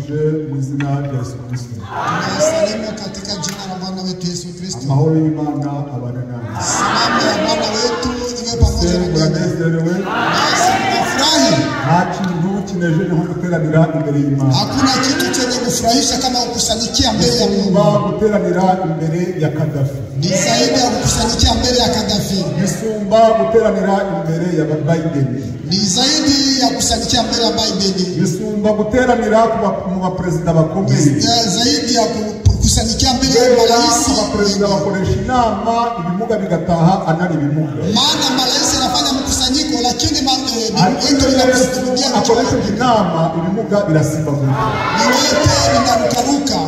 Turabaramukije mu izina rya Yesu Kristo. Tunawasalimu katika jina la Bwana wetu Yesu Kristo. Amahoro y'Imana abane namwe. Salamu ya Bwana wetu iwe pamoja na ninyi. Muranezerewe? Nasi tunafurahi. Nta kintu kinejeje nko guteranira imbere y'Imana. Hakuna kitu chenye kufurahisha kama kukusanyikia mbele ya Mungu. Guteranira imbere ya Kadafi. Ni zaidi ya kukusanyikia mbele ya Kadafi. Bisumba guteranira imbere ya Biden. Ni zaidi ya kukusanyikia mbele ya Biden. Bisumba guteranira mu baperezida bakomeye. Zaidi ya kukusanyikia mbele ya marais. Abaperezida bakoresha inama ibimuga bigataha anari ibimuga. Maana marais anafanya mkusanyiko lakini viwete vinakusudia akoresha inama ibimuga birasimbagurika. Viwete vinarukaruka.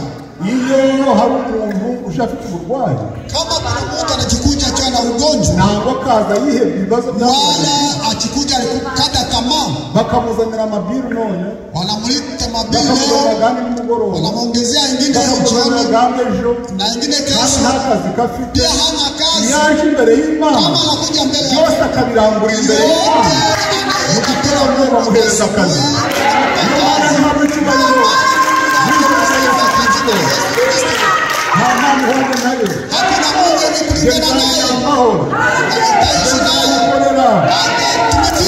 Iyo hari umuntu ushafite uburwayi, kama kuna mtu anajikuta akiwa na ugonjwa, ntabwo akaza yihebye ibibazo wala akikuja alikukata tamaa, bakamuzanira amabiru none wanamleta mabiru leo, wanamuongezea ingine leo jioni na ingine kesho, nta kazi gafite, pia hana kazi. Yaje imbere y'Imana, kama anakuja mbele yose akabirangura imbere y'Imana, mu gitondo bamuhereza akazi. Imana ntabwo icyubahiro. Hakuna Mungu ni kulingana naye, ataishi naye, atatumikia,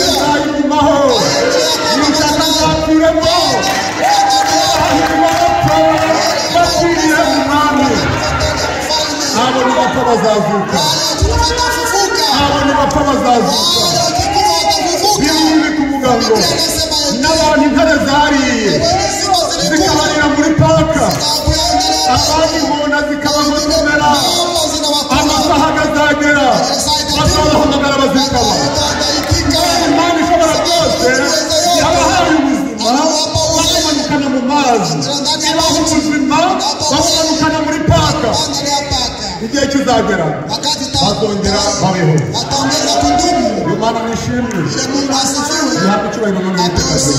N'abantu intare zariye zikabarira muri paka, abandi ingona zikabagotomera, amasaha akazagera bazabahamagara bazikaba. Imana ishobora byose yabahaye ubuzima babumanukana mu mazi, ibaha ubuzima babumanukana muri paka. Igihe kizagera bazongera babeho. Imana nishimwe, ihabwe icyubahiro none n'iteka ryose.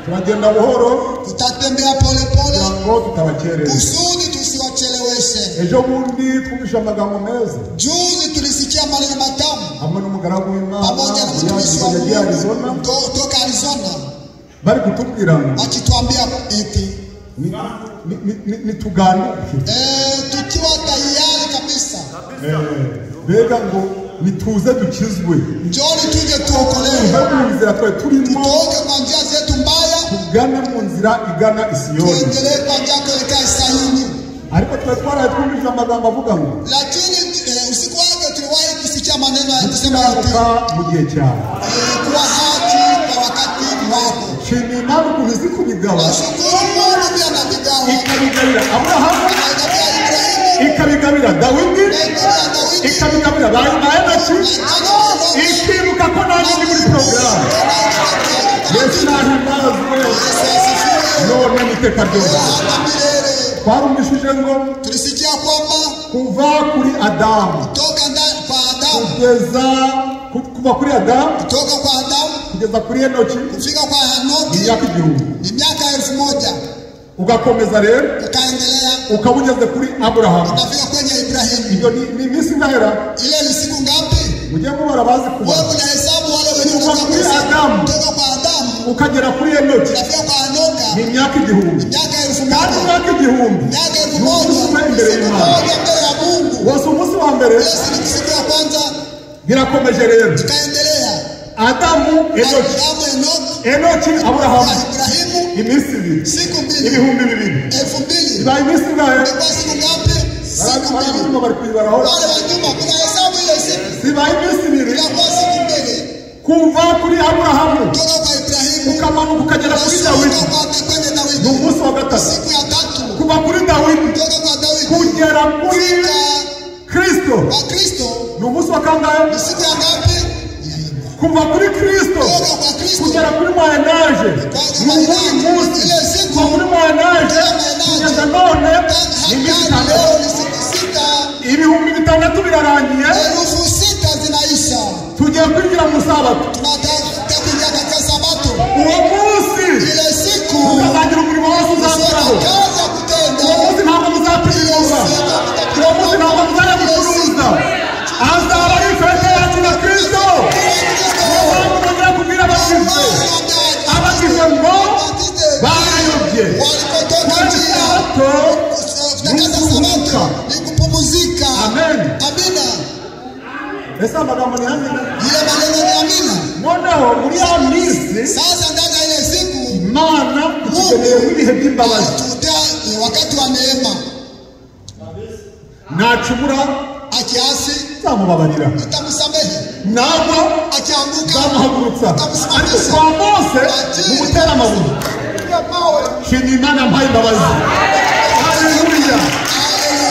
Turagenda buhoro, tutatembea pole pole ngo tutabakereza, kusudi tusiwacheleweshe. Ejo bundi twumvise amagambo meza. Juzi tulisikia maneno matamu hamwe n'umugaragu w'Imana pamoja na mtumishi wa Mungu toka Arizona, bari kutubwira ngo akituambia eti nituganuke, tukiwa tayari kabisa, mbega ngo nituze dukizwe, njoni tuje tuokolewe, tuve mu nzira twari turimo, tutoke kwa njia zetu mbaya, tugane mu nzira igana Isiyoni, tuendelee kwa njia kuelekea Sayuni. Ariko twari twaraye twumvise amagambo avuga ngo, lakini usiku wake tuliwahi kusikia maneno yakisema eti mu gihe cyawe, kuwa haki kwa wakati wako. Shima Imana ukuntu izi kubigaba, nashukuru Mungu pia anavigawa, ikabigabira Aburahamu, ikabigabira Ibrahimu, ikabigabira Dawidi, ikabigabira ba Enoki, ikibuka ko nanjye ndi muri porogaramu. Yesu nahimbazwe none n'iteka ryose. Twarumvishije ngo tulisikia kwamba kuva kuri Adamu kutoka kwa Adamu kugeza kuva kuri Adamu kutoka kwa Adamu kugeza kuri Enoki kufika kwa Enoki imyaka 1000, ni miaka 1000. Ugakomeza rero ukaendelea ukaba ugeze kuri Aburahamu, ukafika kwenye Ibrahimu. Ibyo ni iminsi ingahera? Ile ni siku ngapi? Mujye mubara bazi kubara. Wewe unahesabu wale wenye kuva kuri Adamu kutoka kwa Adamu ukagera kuri Enoki ukafika kwa Enoka ni imyaka 1000. Miaka 1000. Kandi imyaka 1000 miaka 1000 imbere y'Imana, mbele ya Mungu. Wose umunsi wa mbere Yesu ni siku ya kwanza. Birakomeje rero tukaendelea Adamu Enoki, Enoki Aburahamu, Ibrahimu, iminsi 2, siku 2, 2000, 2000. Ibaye iminsi ingahe? Kwa siku ngapi? Siku 2. Bari kuyibaraho. Wale wa nyuma kuna hesabu ile siku. Zibaye iminsi 2. Inakuwa siku 2. Kuva kuri Aburahamu kutoka kwa Ibrahimu ukamanuka ukagera kuri Dawidi, kwenye Dawidi ni umunsi wa gatatu. Siku ya tatu. Kuva kuri Dawidi kutoka kwa Dawidi kugera kuri Kristo kwa Kristo ni umunsi wa kangahe? Ni siku ya ngapi? Kuva kuri Kristo kugera kuri Moyenage ni uwundi munsi. Kuva kuri Moyenage kugeza none ni iminsi 6. 6000 birarangiye, 6000 zinaisha, tugiye kwinjira mu Sabato. Tunataka kuingia katika Sabato. Uwo munsi ile siku ukazagira umurimo wose uzakoraho. Uwo munsi ntabwo muzapfa, uwo munsi ntabwo muzajya gucuruza, azaba ari ifete yacu na Kristo. Niyo mpamvu nongera kubwira abakize ngo isabato Kutakasa sabato ni kupumzika. Amen. Amina. Ese amagambo ni amina? Ile maneno ni amina. Noneho muri ya minsi Sasa ndani ya ile siku Imana itugeneye ibihe by'imbabazi. tutea wakati wa neema. Nacumura Akiasi nzamubabarira, nitamsamehe, nagwa akianguka nzamuhagurutsa. Ariko kwa Mose mumutera amabuye. mawe. Shima Imana yampaye imbabazi. Haleluya.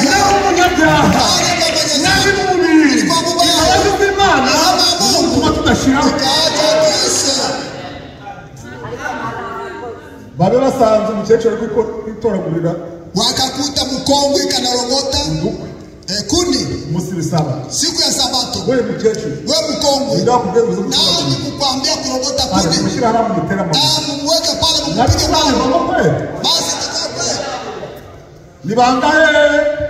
Nawe umunyabyaha, nawe umubiri, imbabazi z'Imana zituma tudashiraho. Tukaacha tuishe. Babe basanze umukecuru ari kwitoragurira Wakakuta mkongwe kanarogota udukwi kuni umunsi w'isabato. siku ya sabato. We mukecuru, We mkongwe, ndakubwira uze nani kukwambia kurogota kuni? mushyira hariya mumutere amabuye. Mumuweke pale, Natwe mupige mawe. twabivamo kweli. Basi itakuwa kweli. Ni bangahe?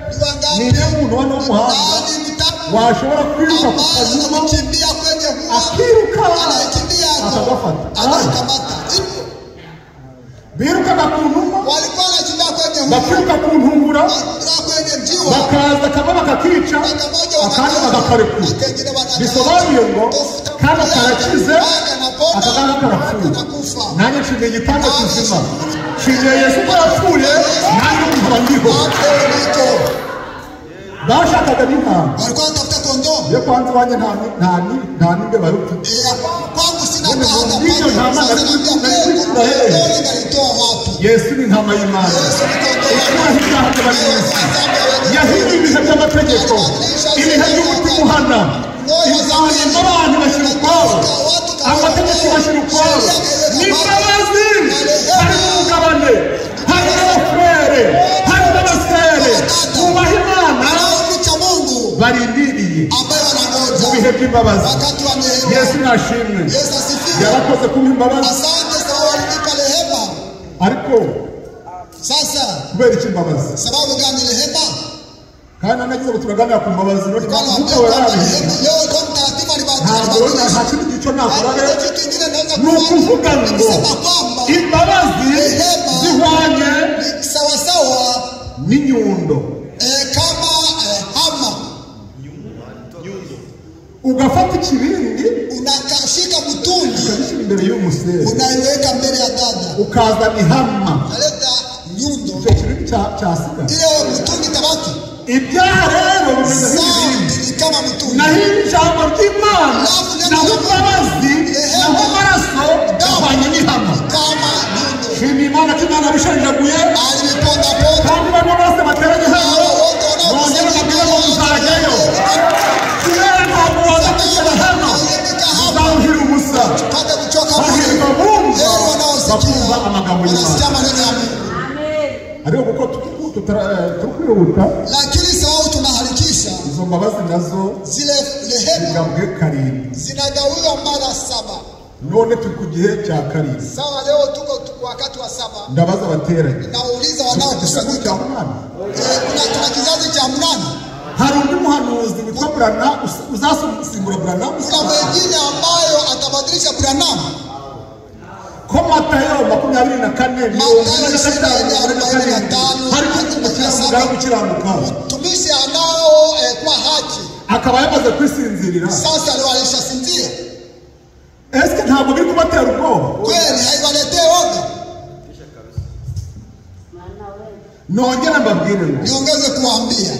Ni wangapi? Ni nde muntu hano w'umuhanga Nani mtamu washobora kwiruka ku ambaye kanyuma anakimbia kwenye hua, akiruka anaikimbia hapo, akagafata? anaikamata. Birukaga ku numa, Walikuwa wanakimbia kwenye hua, bakiruka ku ntungura, wanakimbia kwenye njiwa, bakaza kamwe bakakica, wakamoja akandi bakakarekura. akengine wanakaacha. Bisobanuye ngo kano karakize, Kanapona, akakanga karapfuye. kanakufa. Nanjye nshimiye igitanda kizima, nshimiye Yesu ko yapfuye, nanjye nkaba ndiho. Hapo niko. Bashakaga n'intama. Walikuwa wanatafuta kondoo. Iyo kwanza iwanjye nta n'imbeba yari Kwangu sina Wewe hata ndio panya. ntama Sasa nari naambia nari Mungu, kuri hehe. kondoo nalitoa wapi? Yesu ni intama y'Imana Yesu ni kondoo ikuraho ibyaha by'abari mu isi. Yahinduye ibihe by'amategeko, ibihe by'umutima uhana. Ivanyemo abantu bashyira ukwabo, amategeko bashyira ukwabo, n'imbabazi. Harimo umugabane, harimo abafurere, harimo abasere bubaha Imana, Wanaomcha Mungu barindiriye ambaye mu wanangoja bihe by'imbabazi. wakati wa neema. Yesu nashimwe, Yesu asifiwe. yarakoze kumpa imbabazi. Asante sababu alinipa rehema. Ariko Sasa kubera iki imbabazi? sababu gani rehema? Kandi nanagize ngo turaganira ku mbabazi none Kwa Mwuka nini wera yabihinduye. rehema? Leo Roho Mtakatifu Ntabwo alibadilisha. nta kindi gico nakora Hakuna rero kitu kingine naweza ni ukuvuga kufanya. ngo Kusema kwamba imbabazi zihwanye ni sawasawa n'inyundo. kama hama. Ugafata ikibindi Unakashika mtungi ukagishyira imbere y'umusere, unaiweka mbele ya dada, ukazana ihama, naleta nyundo icyo kibindi cyasigaye. ile mtungi tabaki. Ibyaha rero bimeze nk'ibibindi, Zambi ni kama mtungi, naho ijambo ry'Imana, naho imbabazi, naho amaraso bihwanye n'ihama. kama nyundo. Shima Imana ko Imana yabishenjaguye, Alivipondaponda kandi bano bose bateranye hano hao wote bongera wanaokusanyika bakubwira ngo muzajyayo. Kubera ntabwo waza kugera hano uzawuhira ubusa. pate kuchoka Hahirwa bure. abumva Heri wanaosikia bakumva amagambo wanasikia y'Imana. maneno ya Mungu. Ariko kuko turi kwihuta, Lakini sababu tunaharikisha, izo mbabazi nazo zile rehema zigabwe karindwi. zinagawiwa mara saba. None turi ku gihe cya karindwi. Sawa, leo tuko wakati wa saba. Ndabaza abateranye, Nauliza dufite wanaokusanyika, cya munani. Kuna kizazi cha mnane. Hari undi muhanuzi witwa Burana uzasimbura Burana, Kuna mwingine ambayo atabadilisha Branham. ko Matayo 24 45 harimo umugaragu ukiranuka, Mtumishi anao kwa haki akaba yamaze kwisinzirira. sasa leo alishasinzia Ese ntabwo biri kubatera ubwoba? kweli, haiwaletee woga. Nongera mbabwire ngo Niongeze kuambia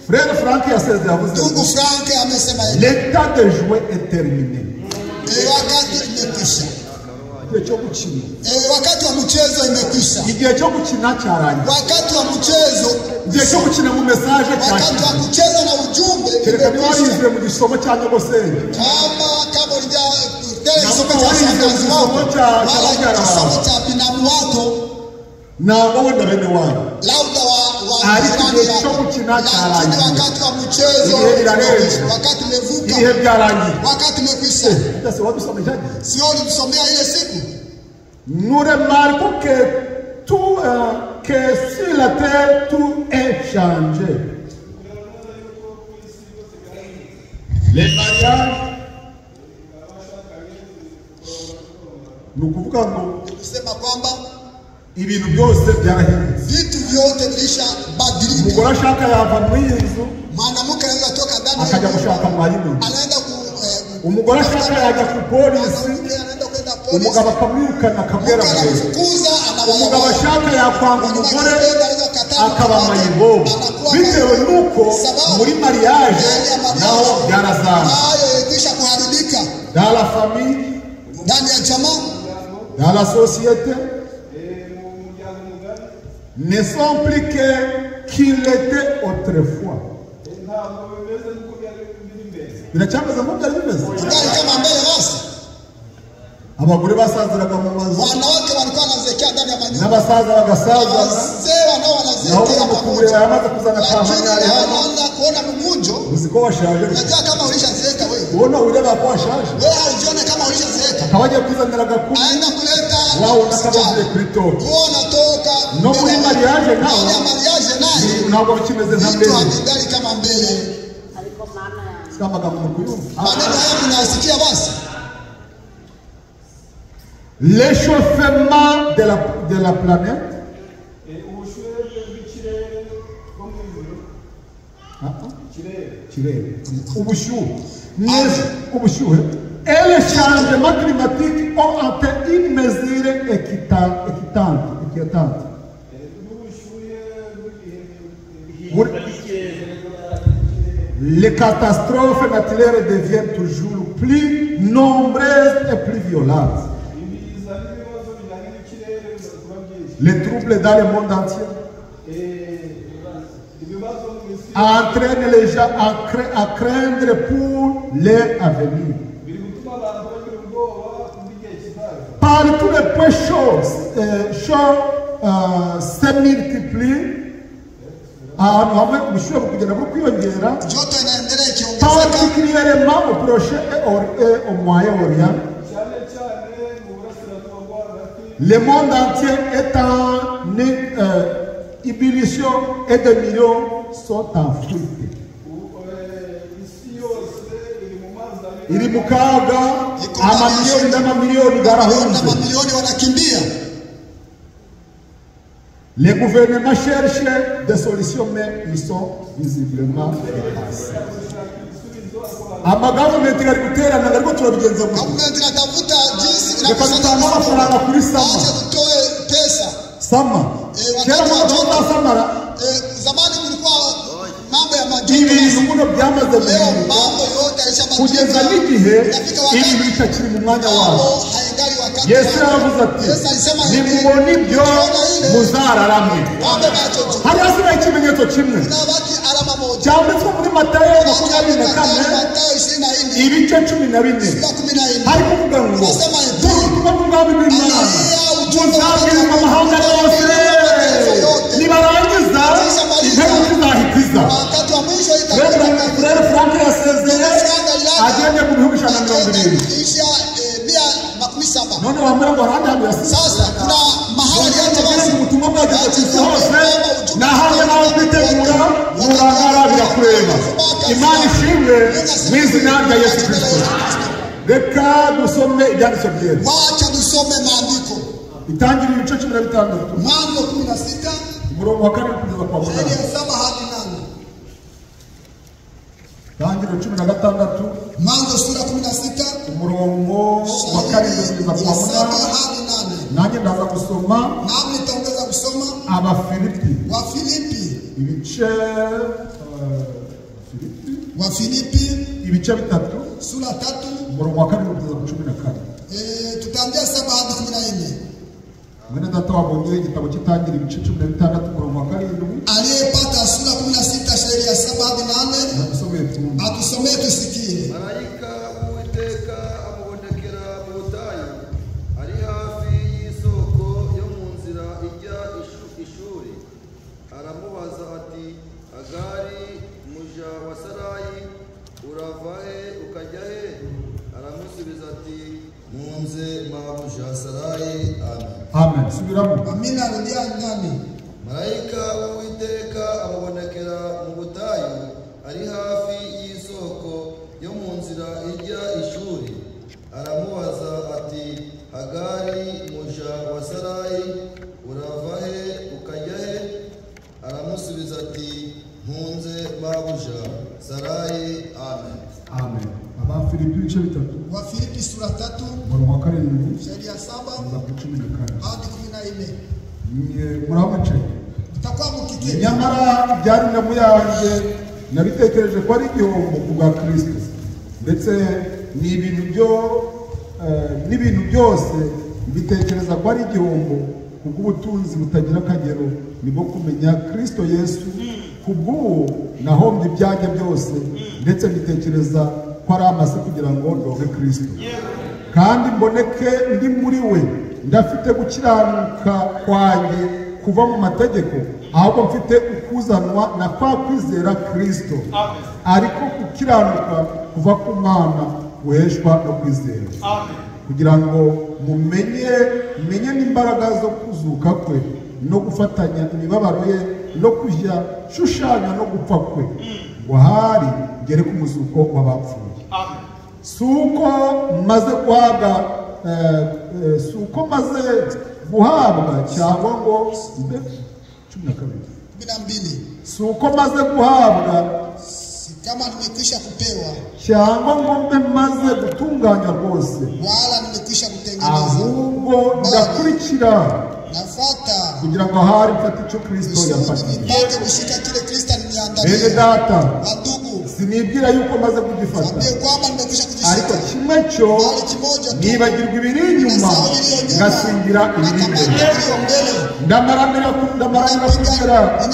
Frere Frank yaseze yavuze ngo ndugu Frank amesema hivi, l'état de jouer est terminé. Wakati imekwisha, Igihe cyo gukina, wakati wa mchezo imekwisha, igihe cyo gukina cyarangiye, wakati wa mchezo, igihe cyo gukina mu message wakati wa cyashize. kucheza na ujumbe Kereka niba imekwisha. warize mu gisomo cya nyogosenge, Kama ulija tele kisomo cha warize mu shangazi gisomo wako cha wala babyara kisomo bawe, cha binamu wako, nangwa wenda bene wanyu, labda wa ariko jirani igihe cyo yako, gukina lakini cyarangiye, wakati wa mchezo Ibihe birarenze. wakati umevuka, ibihe byarangiye. wakati umekwisha. Ndase wadusoma icyagihe. Sio ulitusomea ile siku? Nous remarquons que tout, que sur la terre tout est changé. Les mariages, ni ukuvuga ngo Kusema kwamba ibintu byose byarahindutse. vitu vyote Ulishabadilika. Umugore ashaka yava muri iyi nzu Mwanamke anaweza toka ndani ya akajya nyumba, gushaka mwayinuni. Anaenda ku Umugore ashaka yajya ku polisi, mwanamke anaenda kwenda polisi. umugabo akamwirukana akamwera Mke muremure. anamfukuza, Umugabo anawaua. ashaka yakwanga Mwanamke umugore akipenda anaweza kukataa akaba mke wake, mayibobo, anakuwa bitewe mayibobo. n'uko Sababu, muri mariage ndani ya mariage, naho byarazana. Hayo ilikwisha kuharibika Dans la famille, ndani ya jamaa, dans la société, Mu muryango mugari ne sont plus que qu'il était autrefois. Ntabwo bimeze nk'uko byari biri mbere. Biracyameze nk'uko byari bimeze. Ungali kama mbele basi. Abagore basaziraga mu mazu Wanawake walikuwa wanazeekea ndani ya manyumba, n'abasaza bagasazana, wazee wanao naho wanazeekea umukubure pamoja, yamaze kuzana lakini kampanyari leo hano, naanza kuona mgunjo. uzi ko washaje. Unajua kama ulishazeeka wewe, Ubona ureba ko washaje, wewe haujione kama ulishazeeka. akaba agiye kuzanira agakuru Aenda kuleta wawe unakabavuye msichana. kuri toki. Wewe unatoka No muri mariage naho ndani ya mariage naye ntabwo bikimeze nka vitu mbere. havingali kama mbele. Ariko mana yanjye. Si amagambo mukuyumva. Maneno haya mnayasikia basi. L'échauffement de la planète. Ubushyuhe bw'ikirere bwo mu ijuru. Ah, ah. Ikirere. Kirere, ubushyuhe neza, ubushyuhe et le changement climatique ont atteint une mesure inquiétante. N'ubushyuhe bw'ibihe. Les catastrophes naturelles deviennent toujours plus nombreuses et plus violentes. Ibiza n'ibibazo bijyanye n'ikirere bimaze kuba byinshi. Les troubles dans le monde entier Ibibazo mu isi entraînent les gens à craindre pour leur avenir. Biri gutuma abantu bagira ubwoba bw'igihe kizaza. Par tous les points chauds, se multiplient. Ahantu hamwe ubushyuhe buri kugenda buri kwiyongera, Joto inaendelea ikiongezeka, particulièrement au Proche et au Moyen-Orient. Cyane cyane mu burasirazuba bwo hagati. Le monde entier est en ébullition et des millions sont en fuite. Isi yose iri mu mazi abira. Iri mu kaga, amamiliyoni n'amamiliyoni na barahunze. Mamilioni wanakimbia. Les gouvernements cherchent des solutions, mais ils sont visiblement dépassés. Amagavumenti ari guterana ariko turabigenza gutya. Government inatafuta jinsi Reka dutange amafaranga kuri summer. Acha tutoe pesa. Summer, kera mu basamara. Zamani kulikuwa mambo ya majoto. Ibintu buno byamaze Leo guhinduka mambo yote kugeza yalishabadilika. n'igihe Inafika ibintu wakati bitakiri mu mwanya wabo. mambo haingali wakati Yesu wake. yaravuze ati Yesu alisema hivi, nimubona ibyo ukiona ile muzararamwe. wambe macho juu. Hari hasigaye ikimenyetso kimwe Kunabaki alama moja. cyanditswe muri Matayo 24, Mathayo 24 ibice 14. sura 14. Hari kuvuga ngo Unasema hivi, ubutumwa bw'ubwami bw'Imana buzabwirizwa amahanga yose, nibarangiza imperuka izahita iza. Wakati wa mwisho itakuja. Frere Frank yasezeye agende mu bihugu 170. Isha 170. None wambwira ngo ahandi hantu yasize. Sasa kuna mahali hata basi Ubutumwa bwageze ku isi hose, nahange nawe kwitegura nurangara birakureba. Imana ishimwe mu izina rya Yesu Kirisito. Reka dusome ibyanditswe byera. Wacha tusome maandiko. Itangiriro ibice 16, Mwanzo 16 umurongo wa karindwi kugeza kwa mstari munani. ya 7 hadi 8. Itangiriro 16, Mwanzo sura 16 umurongo wa karindwi kugeza mstari kwa ya 7 munani. hadi 8. Nanjye ndaza gusoma Nami nitaongeza kusoma Abafilipi Wafilipi, ibice Filipi Wafilipi ibice 3, sura 3, umurongo wa karindwi kugeza ku 14. Tutaanzia 7 hadi 14. Mwene data wabonye igitabo cy'Itangira ibice 16 umurongo wa karindwi, Aliyepata sura 16 shairi ya 7 hadi 8 nadusomeye twumve. Atusomee tusikie. Marayika w'Uwiteka amubonekera mu butayu ari hafi y'isoko yo mu nzira ijya ishuri, aramubaza ati: "Hagari, muja wa Sarayi, urava he ukajya he?" Aramusubiza ati: "Mpunze mabuja Sarayi." Amen. Amen, subiramo. Amina, rudia nani? Marayika w'Uwiteka amubonekera mu butayu ari hafi y'isoko yo mu nzira ijya ishuri, aramubaza ati: "Hagari, muja wa Sarayi, urava he ukajya he?" Aramusubiza ati mpunze mabuja Sarayi. Amen. Amen. Abafilipi ibice 3, Wafilipi sura 3 umurongo wa 7 mstari ya 7 kugeza ku 14. hadi 14. Muramuce. Mtakuwa mkiketi. Nyamara ibyari indamu yanjye nabitekereje ko ari igihombo ku bwa Kristo, ndetse n'ibintu byose mbitekereza ko ari igihombo kubw'ubutunzi butagira akagero nibwo kumenya Kristo Yesu. Kubw'uwo nahombye ibyanjye byose, ndetse mbitekereza ko ari amase kugira ngo ndonke Kristo, kandi mboneke ndi muri we, ndafite gukiranuka kwanjye kuva mu mategeko, ahubwo mfite ukuzanwa na kwa kwizera Kristo, ariko gukiranuka kuva ku Mana guheshwa no kwizera, kugira ngo mumenye n'imbaraga zo kuzuka kwe no gufatanya imibabaro ye no kujya shushanya no gupfa kwe, ngo ahari ngere ku muzuko w'abapfuye. Si uko maze guhabwa cyangwa ngo mbe 12. Si uko maze guhabwa kama nimekwisha kupewa, cyangwa ngo mbe maze gutunganya rwose, wala nimekwisha kutengeneza, ahubwo ndakurikira nafuata kugira ngo ahari mfate icyo Kristo yamfatiye. Nipate kushika kile Kristo aliniandalia. Bene data, Wandugu, sinibwira yuko maze kugifata, niambie kwamba nimekwisha ariko kujishika, kimwe cyo bali kimoja tu, nibagirwa ibiri inyuma ngasingira ibiri imbere. iliyo mbele. Ndamaranira kugera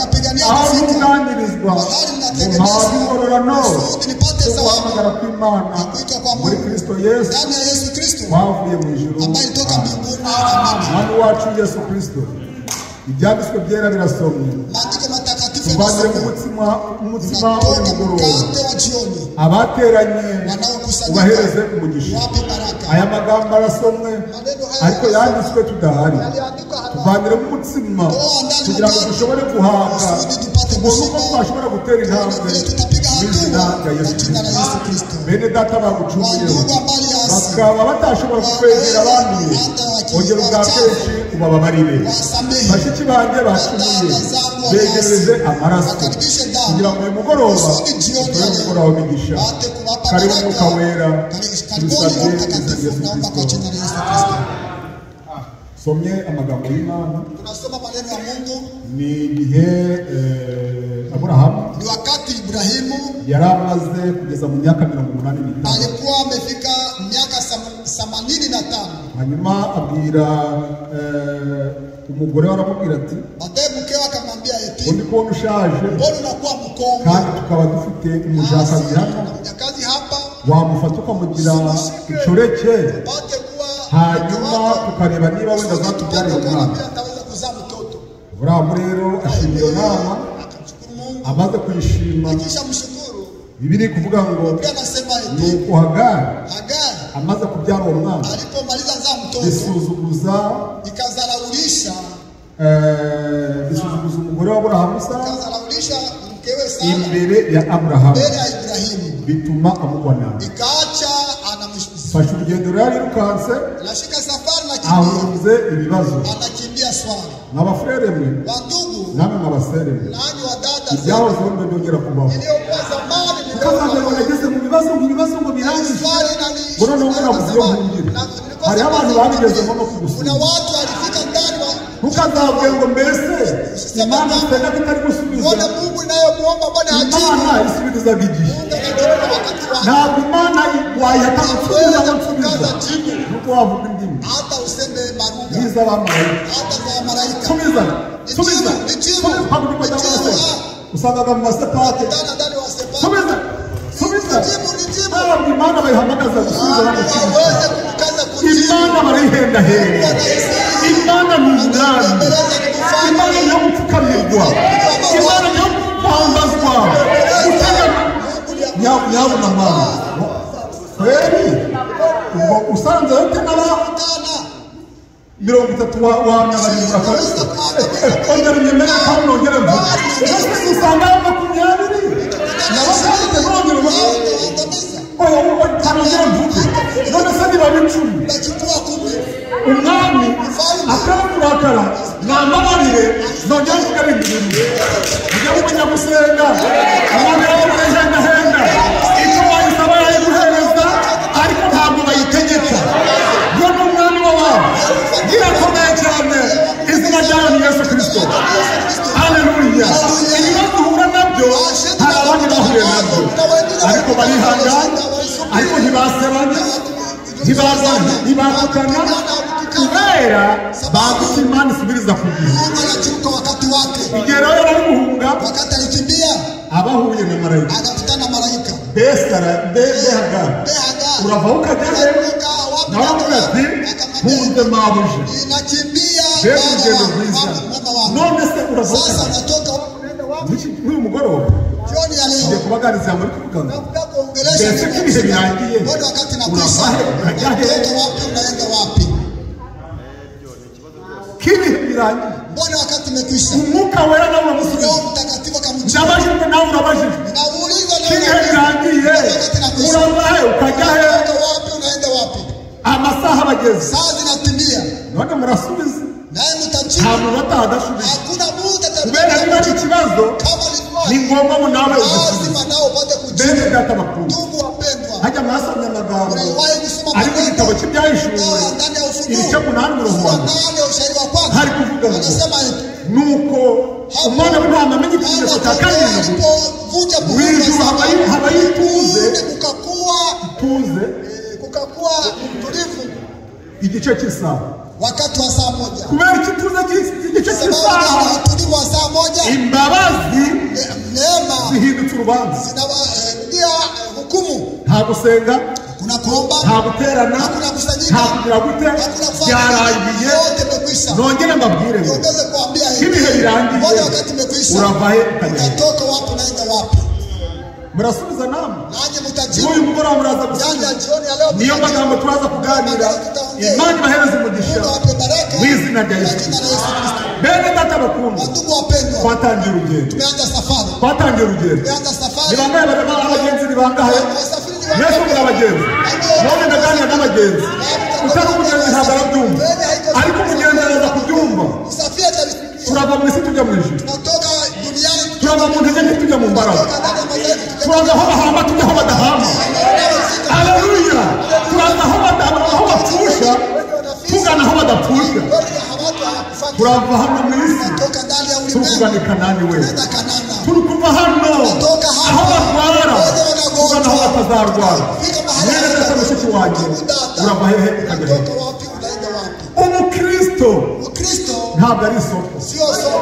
aho ntunganirizwa ngo mpabwe ingororano Kusudi nipate zo zawadi guhamagara kw'Imana ya kuitwa kwa muri Mungu Kristo Yesu ndani ya Yesu Kristo wavuye mu ijuru. ambaye ilitoka mbinguni. Amina. Mwami wacu Yesu Kristo, ibyanditswe byera birasomwe, Maandiko matakatifu tuvanire yanasema, umutsima tunatoka w'umugoroba, mkate wa jioni, abateranye wanaokusanyika ubahereze umugisha. wape baraka. Aya magambo arasomwe, Maneno haya ariko yanditswe tudahari. yaliandikwa hapa, Tuvaniremo umutsima kugira ngo dushobore guhaga, kusudi tupate tubone uko kushiba, twashobora gutera intambwe vile tutapiga mu izina hatua rya kwa Yesu jina la Kristo. Yesu Kristo. Bene data bagucumuyeho Wandugu ambali hasi bakaba batashobora kukwegera abanduye, ongera ubwa kenshi ubababarire. wasamehe, Bashiki banjye bacumuye, dada zangu begereze waliasi, amaraso wakaribishe damu kugira ngo uyu mugoroba kusudi jioni utore ya leo umugoroba w'imigisha. wate kuwapa Karibu Mwuka baraka. Wera, Karibuni tubisabye Roho mu izina rya Mtakatifu, Yesu naomba kwa Kristo. jina la Yesu Kristo. Somye amagambo y'Imana. Tunasoma maneno ya Mungu. Ni igihe Aburahamu Ni wakati Ibrahimu yari amaze kugeza mu myaka 85, alikuwa amefika miaka 85. hanyuma abwira umugore we, aramubwira ati Baadaye mkewe akamwambia eti, undi kubona ushaje mbona unakuwa mkongwe kandi tukaba dufite umujakazi hano, na mjakazi hapa, wamufata ukamugira inshoreke, upate kuwa mke hanyuma wako, tukareba niba wenda kusudi azatubyarira tupate kuona umwana. vile ataweza kuzaa mtoto. Aburahamu rero ashima iyo nama. Akamshukuru Mungu, Amaze kuyishima, akisha mshukuru Bibiliya kuvuga ngo pia anasema eti nuko Hagari Hagari amaze kubyara uwo mwana alipomaliza zaa mtoto bisuzuguza ikazaraulisha bisuzuguza umugore wa Aburahamu Sara ikazaraulisha mkewe Sara imbere ya Aburahamu, mbele ya Ibrahimu, bituma amugwa nabi. ikaacha anamshukuru. Fashe urugendo rero yarirukanse, Anashika safari na kimbia, ahunze ibibazo. anakimbia swala. Mwabafurere mwe Wandugu namwe mwabasere mwe, nanyi wa dada zetu, ibyahozeho nibyo byongera kubaho. iliyokuwa zamani ni Ukazagira ngo leo. nageze mu bibazo, ngo ibibazo ngo birangije, Swali ngo noneho ngo nabuze iyo nkungira. Hariho abantu babigezemo no Kuna kugusura. watu walifika ndani wa Ntukazavuge ngo mbese Imana isenga ko itari gusubiza. kuona Mungu inayomuomba Bwana hajibu. Imana isubirizaga igihe. Mungu anajibu kwa wakati wake. Ntabwo Imana wayihata gusubiza Hawezi ngo nsubiza, kukaza jibu nuko wavuga indimi hata useme maruga n'iz'abamarayika. hata za malaika. Subiza, subiza, subiza. Ntabwo ndimo ndavuga se usangaga mu masepate, Ndani ndani wa sepa. subiza, subiza. Nijibu, nijibu. Ntabwo Imana bayihamagaza gusubiza bamusubiza. Hawezi kumkaza kujibu. Imana barayihendahenda. Imana ni umwami. Imana niyo gupfukamirwa. Imana niyo kwambazwa. Gutega nyabuna mama. Kweli ubwo usanze ute n'aba Tana. 30 wamyabarindura kabisa. Ongera unyemerere kandi nongere mvuge. Ese usanga 20 nabo kandi nongere mvuge. Angamiza. Oya, nongere mvuge. None se niba 10 Nachukua 10. umwami atari kurakara nambabarire nongere mvuge ibintu bimwe. Barihangana ariko ntibasebanya, ntibarwana, ntibatukana, kubera bazi Imana isubiriza ku gihe. Mungu anajibu kwa wakati wake. Igihe rero bari guhunga, Wakati alikimbia abahuye na marayika, akakutana na malaika. Mbese Hagari, Be Hagar, uravaho ukajya he? unatoka wapi? Nawe avuga ati Akamwambia, mpunze mabuja. ninakimbia Mbega baba urugendo wangu, rwiza! mama wangu. None se uravaho Sasa ukajya unatoka wapi unaenda wapi? N'uyu mugoroba Jioni ya ngiye leo kubaganiriza ijambo riri kuvuga ngo nakuja kuongelesha mbese ko ibihe birangiye, mbona wakati nakwisha, urava he ukajya he? unatoka wapi unaenda wapi? Ko ibihe birangiye, Mbona wakati imekwisha? Umwuka Wera nawe uramusubiza. Roho Mtakatifu akamjibu. Ndabajijwe nawe urabajijwe. Nauliza Ko na ibihe birangiye, wakati nakwisha, urava he ukajya he? unatoka wapi unaenda wapi? Amasaha abageze. Saa zinatimia, None murasubiza. naye Nta mtajibu. muntu atahadasubiza, Hakuna mtu kubera niba ari atarudi ikibazo, kama ni ni swali, ngombwa ngo nawe ugisubize. lazima nao upate Bene kujibu. data bakuru, Ndugu wapendwa, hajya mwasomye amagambo uliwahi kusoma ari mu gitabo maneno cy'Ibyahishuwe, Ah, ndani ya ibice Ufunuo 8 umurongo sura wa mbere, 8 ushairi wa kwanza hari kuvuga ngo anasema hivi, nuko Umwana w'Intama amenye ikimenyetso cya karindwi, alipovunja mu muhuri wa ijuru saba, habayo ituze, mbinguni kukakuwa ituze kukakuwa utulivu igice cy'isaha. wakati wa saa 1. Kubera iki ituze igice Sababu cy'isaha? gani utulivu wa saa 1? Imbabazi Neema zihindutse urubanza. zinawarudia hukumu. Nta gusenga, Hakuna kuomba, nta guterana, hakuna kusanyika, nta kugira gute, hakuna kufanya, byarangiye. yote imekwisha. Nongere mbabwire ngo Niongeze kuambia hivi, ibihe birangiye, mbona wakati imekwisha, urava he ukajya he? unatoka wapi unaenda wapi? Murasubiza namwe. Nanyi mtajibu. N'uyu mugoroba muraza gusubiza. Jana jioni ya leo Niyo mtajibu. magambo turaza kuganira. Imana ibahereze umugisha Mungu awape baraka mu izina rya kwa Yesu jina la Kristo. Yesu Kristo. Bene data bakundwa, Wandugu wapendwa, twatangiye urugendo, tumeanza safari, twatangiye urugendo. tumeanza Ni safari. bangahe abagenzi? Ni bangahe? Wasafiri ni Mwese wangapi? muri abagenzi. None ndaganira n'abagenzi. Utari umugenzi ntabwo arabyumva, ariko umugenzi araza kubyumva. Msafiri atalisikia. Turava mu isi tujya mu ijuru, Tunatoka duniani turava mu ntege nke tujya mu mbaraga, tunatoka ndani ya madhaifu tujya turava aho bahamba tujya aho badahamba. Aleluya! Turaza aho aho bapfusha tugana aho badapfusha. Turava hano mu isi Tunatoka ndani ya turi kugana ulimwengu i Kanani we. tunaenda Kanana. Turi kuva hano aho barwara tugana aho batazarwara. Mwene data, mushiki wanjye, urava hehe ukajya hehe? Unatoka wapi unaenda wapi? Umukristo Ukristo ntabwo ari isoko. sio soko,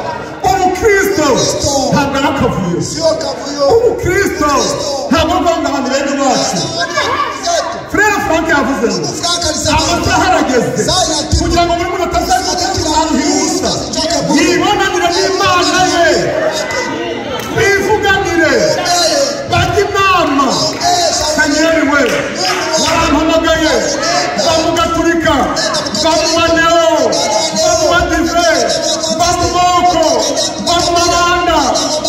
Umukristo ntabwo ari akavuyo. sio kavuyo. Umukristo ntabwo ari ukuvuga ngo abantu bene wacu. Zetu. Frere Frank yavuze ngo Frank alisema amasaha arageze kugira ngo buri muntu atazaruhirusa yibonanire n'Imana ye, bivuganire, bajye inama. Senyeri we, warampamagaye mva mu Gaturika, mva mu baneo, mva mu badive, mva mu moko, mva mu mabanda,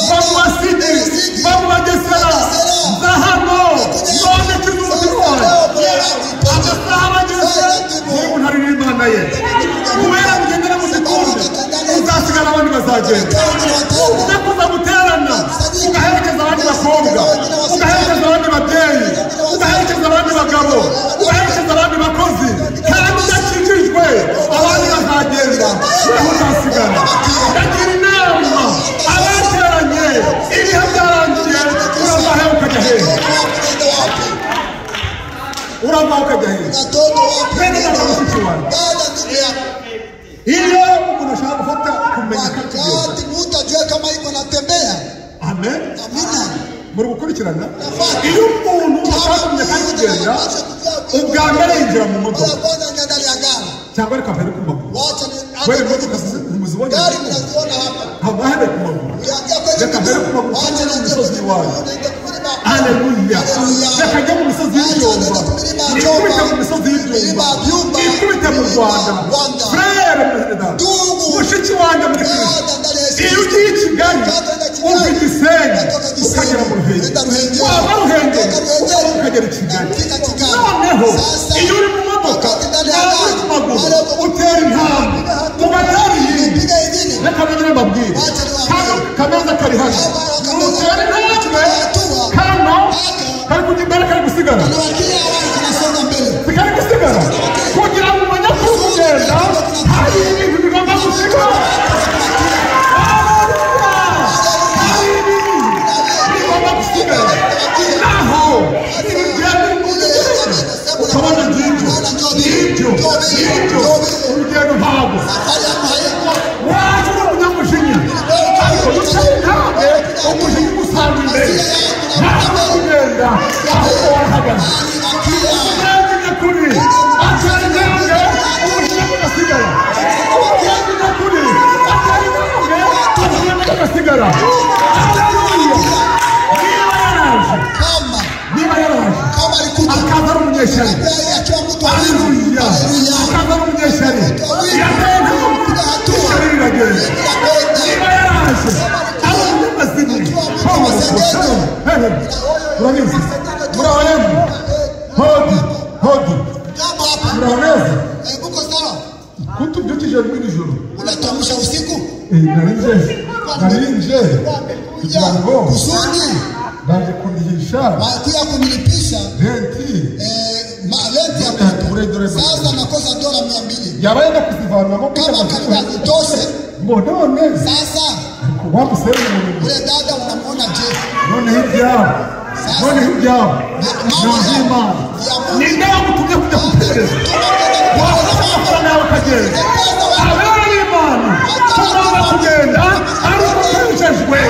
mva mu basigi, mva mu bagesera, nza hano none kiza umutima wanjye. Amasaha abageze, buri muntu ari n'Imana ye, kubera mugendera mu gikundi uzasigara, abandi bazagenda. Uze kuza guterana, ugaherekeza abandi bakobwa, ugaherekeza abandi babyeyi, ugaherekeza abandi bagabo, ugaherekeza abandi bakozi, kandi udakijijwe, abandi bazagenda, weho uzasigara. Ndagira inama abateranye, ibihe byarangiye. Urava he ukajya hehe? Unaenda wapi? Urava ukajya hehe? Unatoka wapi? Bene data, mushiki wanjye, Dada, ndugu yangu, iyo umuntu ashaka gufata kumenya ko akigenda, wakati mtu ajue kama iko natembea. Amen. Amina. Muri gukurikirana? Iyo umuntu ashaka kumenya ko ari kugenda, ubwa mbere yinjira mu Mara modoka, kwanza ingia ndani ya gari. cyangwa reka mpere ku maguru. Wacha ni Kweli imodoka ntimuzibonye? gari mnaziona hapa. Ntabwo wahereye ku maguru. Ulianzia kwenye Reka mpere ku miguu. maguru, Wacha tujye mu nianzie misozi kwenye iwanyu. miguu, niende ku milima. Aleluya! Reka njye mu misozi y'ibyumba, ikubite mu misozi y'ibyumba, ikubite mu Rwanda. Frere perezida, mushiki wanjye muri Kristo, iyo ugiye i Kigali, uva i Gisenyi ukagera mu Ruhengeri, wava Ruhengeri ukagera i Kigali. Noneho iyo uri mu modoka nawe uri ku maguru, utera intambwe ugatera iyindi. Piga ingine. Reka nongere mbabwire, kano kameza kari hano, nutera intambwe, kano kari kujya imbere, kari gusigara. Tunawakia wale tunasonga mbele. Kari gusigara kugira ngo umenye ko uri kugenda, hari ibintu bigomba gusigara. Hari ibintu bigomba gusigara. Naho imbere ntabwo kugenda ahubwo warahagaze umugenzi nyakuri atera intambwe ubushyira bugasigara umugenzi nyakuri atera intambwe ubushyira bugasigara niba yaraje akaza ari umunyeshyari haleluya akaza ari umunyeshyari yateye intambwe ishyari riragenda niba yaraje ari umunyamazimwe urabizi muraho yemwe hodi hodi muraho neza kutubyukije rimwe nijoro unatuamsha usiku nari nje kugira ngo kusudi baje kundihisha wakuya kunilipisha renti renti ya moto sasa nakosa dola 200 yabaye no kuzivanamo kama kama zitoshe ngo none sasa wamusere umuntu ule dada unamuona je none ibyabo nahimana ninde wagutumye kujya kuperereza wafata amafaranga yawe ukagenda abera b'Imana tugomba kugenda ari uko twejejwe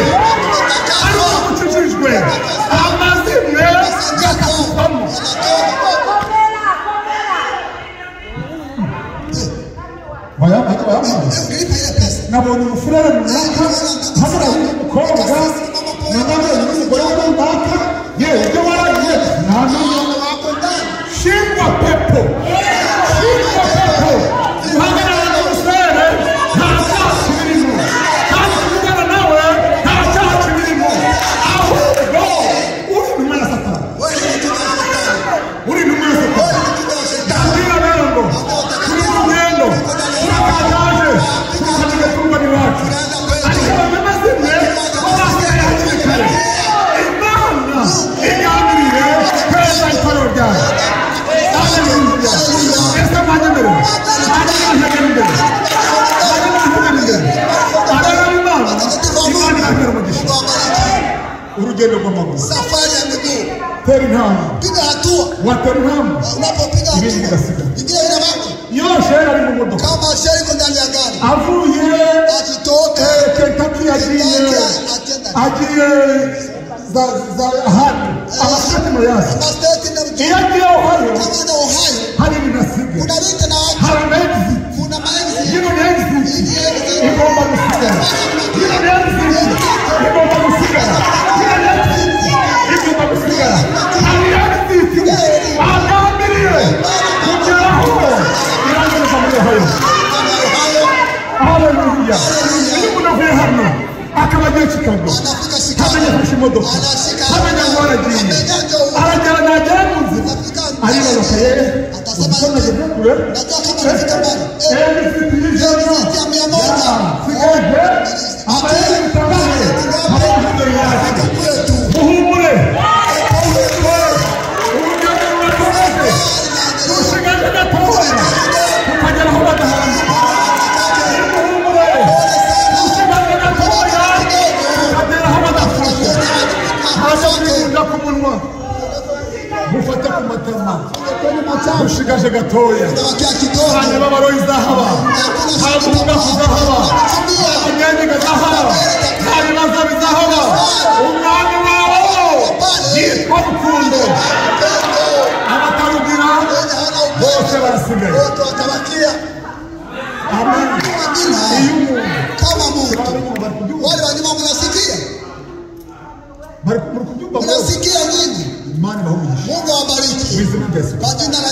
ari uko dukijijwe amazimwe yakatuvamo nabonye umufurere runaka hagarariye umukobwa nanone n'umugore runaka yewe ibyo waragiye ntamenya shingwa pepo guhagarara n'umusore nta cyaha kibirimo kandi kuvugana nawe nta cyaha kibirimo ahubwo uri intumwa ya Satani uri intumwa ya Satani ndabwira rero ngo turi mu rugendo turakataje tukajya tungana iwacu ariko abanyamazimwe bo basigaye hakiri kare Imana igambiriye kweza itorero ryayo haleluya ese mwanyemerera abana b'Imana Imana ibahera umugisha urugendo rw'amaguru safari ya miguu tera intambwe piga hatua watera intambwe unapopiga ibindi bigasigara ingine inabaki iyo sheri ari mu modoka kama sheri iko ndani ya gari avuye akitoka Kentucky agiye za ahandi amasiteti muyazi amasiteti na iyo agiye Ohio kama Ohio hari ibintu asiga kuna vitu na watu hari ama exit kuna ma exit yino ni exit igomba gusigara yino ni exit igomba gusigara yino ni exit igomba gusigara hari exit agambiriye kugeraho irangiriza muri Ohio haleluya iyo umuntu avuye hano akaba agiye Chicago ntamenya afashe imodoka ntamenya ngo aragiye aragera nagera mu nzira aribaza ye udusomaze kure exit y'ijana sigaje amayeri bitandukanye amayeri yacu muhumure urugendo rurakomeje dushigaje gatoya tukagera aho badahana muhumure dushigaje gatoya tukagera aho badafashe ntabwo kwikunda ku munwa mufate ku matama dushigaje gatoya nta mibabaro izahaba nta guhunga kuzahaba nta kunyanyiga azahaba nta bibazo bizahaba umwami wawe yitwa rukundo abatarugira bose barasigaye amen iyo umuntu kama muntu wale wanyuma mnasikia bari kubyumva mnasikia nyinyi Imana ibahe umugisha Mungu awabariki mu izina rya Yesu kwa jina la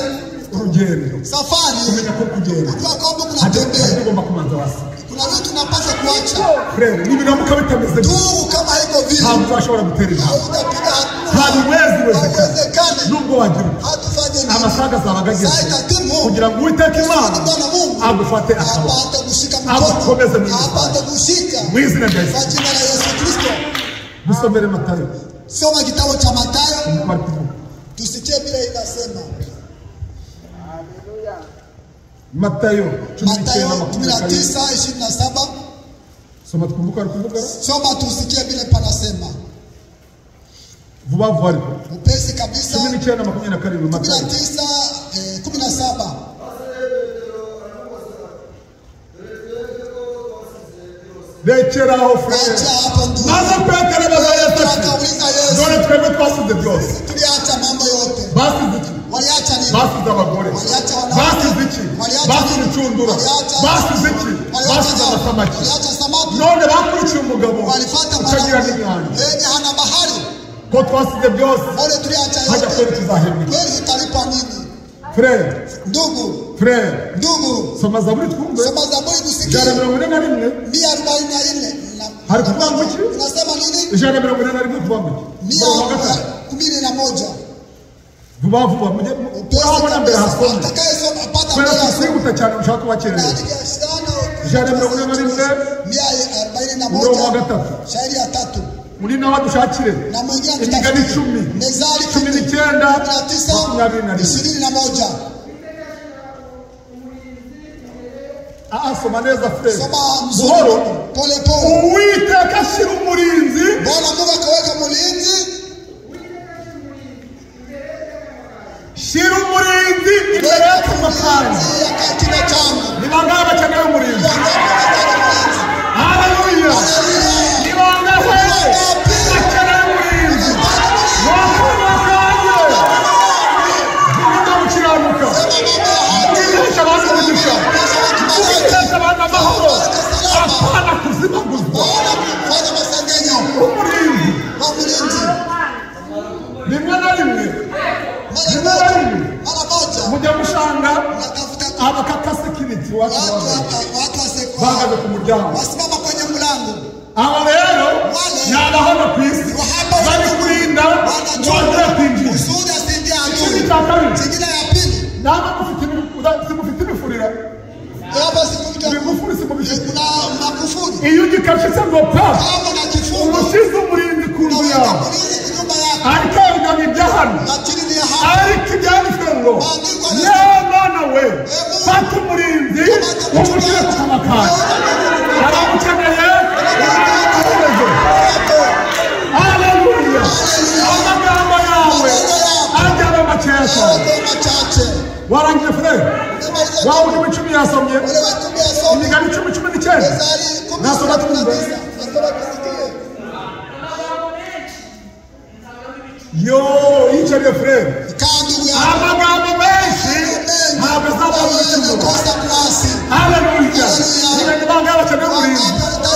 urugendo safari kumenya ko kugenda kujua kwamba hari kunatembea ugomba kumanza wasiga kuna vitu tunapaswa kuacha frere nibiramuka bitameze gutya tu kama haiko vile ntabwo uzashobora gutera intambwe hautapiga hatua ntabwo wezekana hauwezekani nubwo wagira ute hatufanye nini amasaga azaba ageze saa itatimu kugira ngo Uwiteka Imana Bwana Mungu agufate akaboko apate kushika mkono agukomeze mu izina apate kushika mu izina rya kwa Yesu jina la Yesu Kristo dusomere Matayo soma kitabu cha Mathayo bari kuvuga tusikie vile inasema Matayo Mathayo 19:27 19:27 soma twumve uko ari kuvuga soma tusikie vile panasema vuba vuba ariko upesi kabisa 19:27 Matayo 19 17 rekeraho frere Acha hapo ndugu. maze Petero abaza Yesu ati Akauliza twasize byose. Tuliacha mambo yote. Basize iki? Waliacha nini? Basize abagore. Waliacha wanawake. Basize iki? Waliacha Basize nini? inshundura. Waliacha Basize iki? Waliacha Basize nyama. amasamaki. Waliacha samaki. None bakurikiye umugabo Walifuata utagira mwanamke n'inyanja. yenye hana bahari. Ko twasize byose Mbona tuliacha hajya yote? kweli tuzahembwa. Kweli tutalipwa nini? Frere, Ndugu, frere, ndugu, soma Zaburi twumve. soma Zaburi tusikie. 141. 144. Hari kuvuga ngo iki? Unasema nini? 141 kuvuga ngo iki? Umurongo wa gatatu. 111. Vuba vuba mujye murabona mbere hasomwe. Atakayesoma apata Kubera mbele ko asome. twihuta cyane ushaka kubakerereza. Naandika sana. 141 umurongo wa 141 gatatu. shairi ya 3. Muri nawe dushakire Na mwingine imigani 10 Mezali 19 19 21. 21. Soma neza frere. Soma mzuri. Buhoro. Pole pole. Uwiteka ashyira umurinzi Bwana Mungu akaweka mulinzi, shyira umurinzi imbere y'akanwa kanjye. ya kinywa changu. Ni bangahe bakeneye umurinzi? Wangapi wanahitaji mlinzi? Haleluya! Ni bangahe bakeneye umurinzi? Wakanwa kanjye vuga gukiranuka, ubwihisha abandi umugisha, ubwihisha abandi amahoro, apana kuzimaguzwa. Bwana kufanya masengenyo Umurinzi kwa mlinzi. rimwe na rimwe Mara rimwe na moja, rimwe mara moja mujya mushanga natafuta abakakasekiriti wacu watu bahagaze watu waseko bahagaze ku muryango. wasimama kwenye mlango. Aba rero ni abahano ku isi bari kurinda wongera kwinjira. Kusudi asiingie Ikindi adui. cya kabiri, Kingine ya pili, namwe mufite imifurira hapa siku ibigufuri simubifite. kuna makufuri Iyo ugikashitse ngo pa kama na kifungo uba ushyize umurinzi ku nzu unaweka yawe, mlinzi kwa nyumba yako, ariko ibigabo ibya hano lakini ni ya hapa. ariko ibyanditswe ngo yewe mwana we fata umurinzi umushyire ku kanwa kawe. Aramukeneye umuhereze. Haleluya! Amagambo yawe ajya aba makeya cyane. Yako machache. Warangije frere? Umemaliza Waba uri mu 10 yasomye ule wa 10 yasome. imigani 10 19. Mezali 10 Nasoma twumve. 19. Nasoma tusikie. Yo yicariye frere. Kaa ndugu yangu. Amagambo menshi ntabwo azaba mu Hawezi icumi. kukosa kuasi. Haleluya! Ni bangahe bakeneye umurinzi?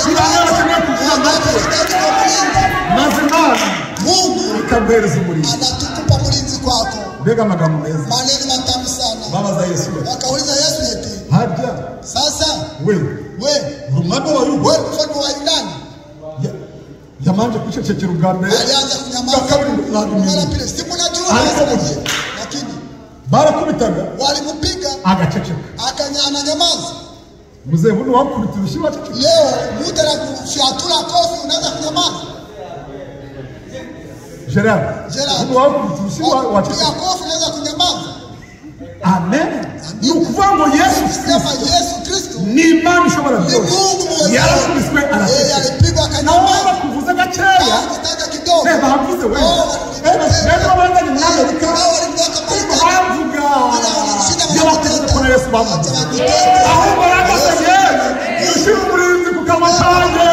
Ni bangahe bakeneye kuvuga make? Maze Imana Mungu ikaguhereza umurinzi. anatukupa mlinzi kwako. Mbega amagambo meza. Maneno matamu sana. Babaza Yesu bati, Wakauliza Yesu eti, harya sasa we we uri umwami wa Yuda? we mfalme wa Yunani? Yamanje kwicecekera ubwa mbere, Alianza ubwa kunyamaza. kabiri ntabwo Mara pili, si mnajua Ariko sasa. Lakini barakubitaga walimpiga agaceceka. ananyamaza. Mzee buno wakubita urushyi waceceka. Leo mtu anakufyatura kofi unaanza kunyamaza. Gerard, Gerard. buno wakubita urushyi Wakupiga waceceka. kofi unaanza kunyamaza. Amen. Ni ukuvuga ngo Yesu Sema Yesu Kristo ni Imana ishobora ni byose. Mungu mwenyewe. Yarakubiswe Yeye araceceka. alipigwa Nawe akanyamaza. bakuvuze gakeya, Akitaja kidogo. bavuze we. Oh, Rero bazanye muri Amerika Hao walimweka Marekani. bavuga y'abakoze ko na Yesu bamuvuze. Ahubwo yaravuze ushyira umurinzi ku kanwa kanjye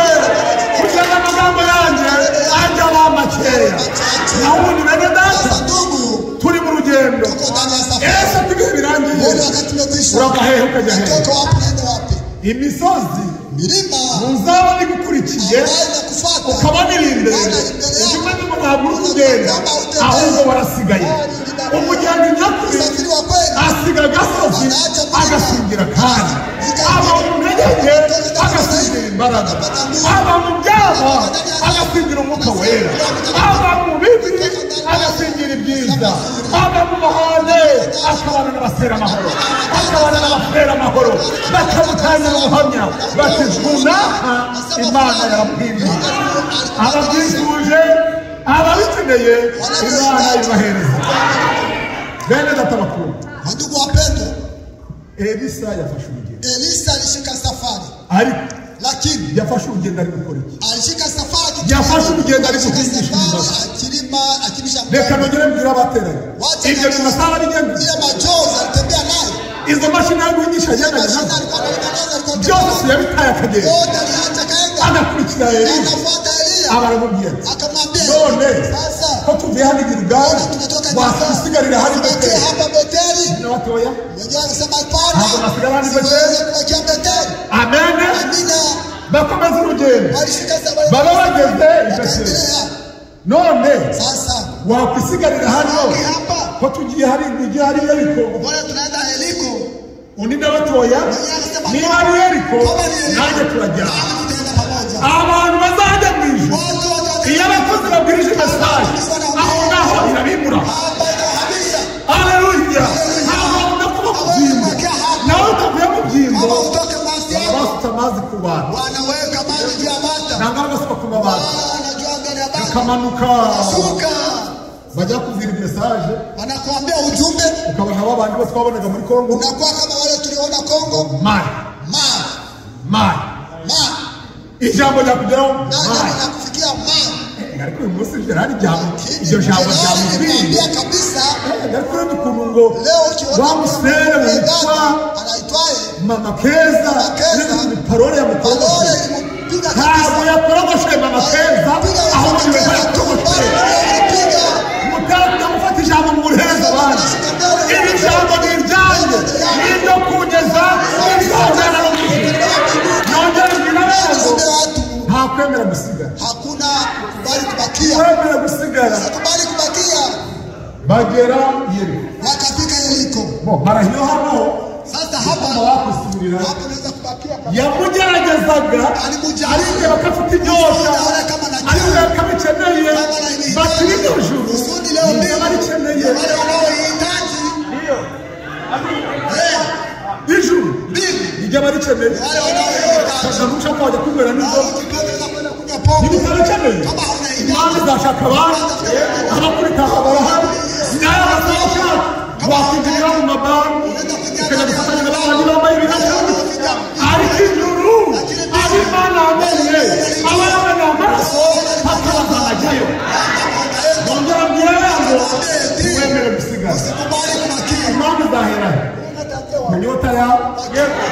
kugira ngo amagambo yanjye ajye aba makeya. Naho ubundi bene data Sasa ndugu, turi mu rugendo. tuko ndani ya safari. Ese ko ibihe birangiye Mbona wakati umekwisha. urava hehe ukajya hehe? Natoka wapi naenda wapi? Imisozi Milima muzaba igukurikiye ambayo inakufuata ukaba iri imbere, ujye umenya ngo ntabwo uri kugenda ahubwo warasigaye. Umugendo nyakuri usafiri wa kweli asiga agasozi agasingira kandi aba mu ntege nke agasingira imbaraga, aba mu byaha agasingira umwuka wera, aba mu bibi agasingira ibyiza, aba mu mahane akabana n'abasera amahoro, akabana n'abafera amahoro, bakamutangira ubuhamya bati runaka Imana yaramuhinduye. Ababyifuje ababikeneye Imana ibahereza. Bene data bakuru, Ndugu wapendwa, Elisa yafashe urugendo, Elisa alishika safari, ariko lakini yafashe urugendo ari gukora iki? alishika safari Yafashe urugendo ari alishika guhingisha safari imbaga. akilima akilisha Reka mkono. nongere mbwire abateranye ibyo bintu Sara bigenze, Ile machozi alitembea nayo, izo mashini ari guhingisha yagendanye mashina nazo alikuwa analima nazo, alikuwa byose yabitaye akagenda yote aliacha kaenda, agakurikira Eliya. akafuata Eliya Aba aramubwira ati akamwambia, none sasa Ko tuvuye hano i Giligali, Tumetoka wasigarira hano i tubakie Beteli. hapa Beteli. N'abatoya Wengine wanasema hapana, Ntabwo nasigara hano i Beteli. siwezi kubakia Beteli. Amen. Amina. Bakomeza urugendo, Walifika safari, baba bageze i Beteli. wakaendelea. None Sasa wakwisigarira hano baki hapa, ko tugiye hari igihe hari Yeriko? mbona tunaenda Yeriko? Undi n'abatoya, Wengine wanasema niba ari Yeriko kama ni Yeriko, nanjye turajyana. nami tutaenda pamoja. Abantu bazajya mu ijuru, Watu wataenda iyo abakozi babwirije message aho ngaho irabimura. hapa, inawahamisha. Haleluya! Ntabwo bakunda kuba mu byimbo, nawe utavuye mu byimbo. Kama utoke basi yako, Basuka amazi ku bantu, wanaweka maji juu ya bata, nangara basuka ku mabati, wanajua mbele ya bata, bakamanuka, shuka, bajya kubwira message, wanakuambia ujumbe, ukabona ba bandi bose twabonaga muri Kongo. unakuwa kama wale tuliona Kongo. Mayi Ma mayi, ma ijambo ryakugeraho na mayi. nakufikia ma, Ariko uyu munsi Gerard ryabo iryo jambo ryamubwiye. nikwambia kabisa Ariko urebye ukuntu ngo leo ukiona wa musere witwa dada anaitwaye Mama Keza, Keza. ni parole Parole yamukorogoshe. ilimpiga Ntabwo kabisa, yakorogoshe Mama Keza, piga ahubwo ni we tu yakorogoshe. ilipiga Mutanga gufata ijambo mu buheza abandi. Iri jambo ni iryanjye, ni iryo kugeza, rizajyana no mu ijuru. Nongere mbwira rero ngo Ujumbe watu nta kwemera gusigara, hakuna kubali kubakia, kwemera gusigara. kubali kubakia. Bagera Yeriko. Wakafika Yeriko. Bo barahiyo hano Sasa hapa bakwisubirira. hapo unaweza kubakia kabisa. Yamugeragezaga Alimujaribu ariko bakafite inyota, Aone kama na kiu, ariko bakabikeneye, kama na inahitaji. bakiri mu ijuru Kusudi leo niba mbingu barikeneye. wale wanaohitaji Ijuru mbingu, nijya barikeneye. wale wanaohitaji Shaka ntushaka wajya kunywera na n'inzoga ukipenda unaweza kwenda kunywa niba pombe utabikeneye. kama hauna Imana hitaji. izashaka abandi, abakuritaha barahari, nawe bazashaka wakwinjirira mu mabanki ukajya gufatanya n'abandi bambaye ibirahuri. Ariko ijuru ari Imana yamenye abana ni amaraso hakaza ajyayo. Nongera mbwira ngo wemere gusigara. Usikubali kubakia. Imana izahera mu nyota yawe,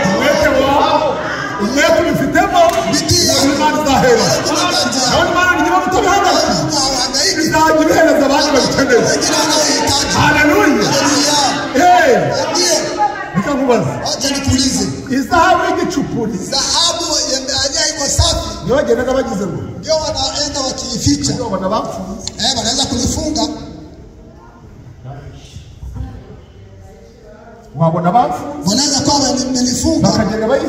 umwete wawe, umwete ubifitemo, Imana izahera. Nawe Imana niba mutabihanatse Mungu hauhangaiki, izajya ibihereza abandi babikeneye. wengine wanaohitaji. Haleluya! Haleluya. Hey, Ndiyo, reka nkubaze, wacha nikuulize, izahabu y'igicupuri dhahabu yenyewe iko safi, niyo bagendaga bagize ngo ndio wanaenda wakiificha, babona bapfuye. Wanaweza kulifunga, Wabona bapfuye wanaweza kuwa wamelifunga, bakagenda bayi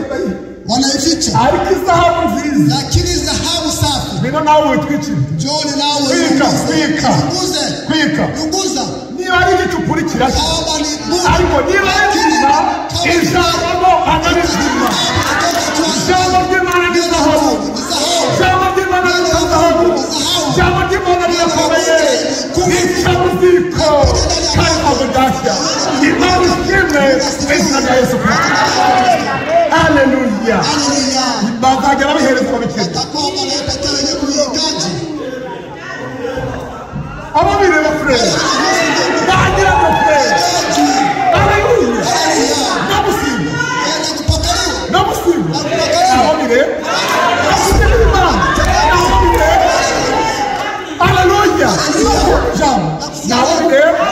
wanaificha, ariko izahabu nziza, lakini dhahabu safi, ngwino nawe witwikire. njoni nawe Kwika, unguze, kwika. unguze, Kwika. unguza Niba ari igicupuri kirashya, kama ni Mungu, ariko niba ari lakini nzima, kama ijambo mo hano ni nzima. Ijambo ry'Imana ni zahabu, ijambo ry'Imana ni zahabu, ijambo ry'Imana rirakomeye, nica mu ziko kandi ntabwo ryashya. Imana ishimwe mu izina rya Yesu Kristo. Haleluya! Haleluya. Bazajya babihereza babikene. Watakuwa wanaipatia wenye kuhitaji. Abo bireba furere bagira ngo furere. Haleluya! Namusimba, Wenda kupokelewa. namusimba, abo bireba namusimba Imana, abo bireba. Haleluya! Ijambo nabo bireba,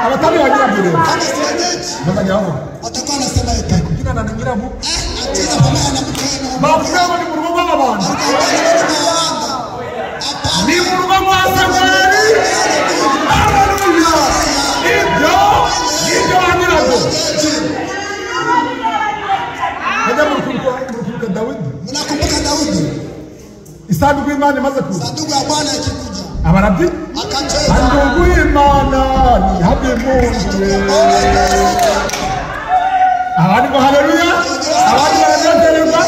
abatari bagira bireba Kama si wenyeji bazajya bavuga watakuwa wanasema eti kubyinana na nyirabu. acheza pamoja na mtu wenu. Bavuga ngo ni mu rugo rw'abantu, Hapana. ni mu rugo rwa Samweli. Haleluya! Ibyo nibyo ba nyirago. Hajya mu rukuruka Dawidi, Mnakumbuka Daudi, isanduku y'Imana imaze kuza, sanduku ya Bwana ikikuja abarabyi akacheza. sanduku y'Imana ntihabwe impundu. Abandi ngo haleluya, abandi baranezererwa.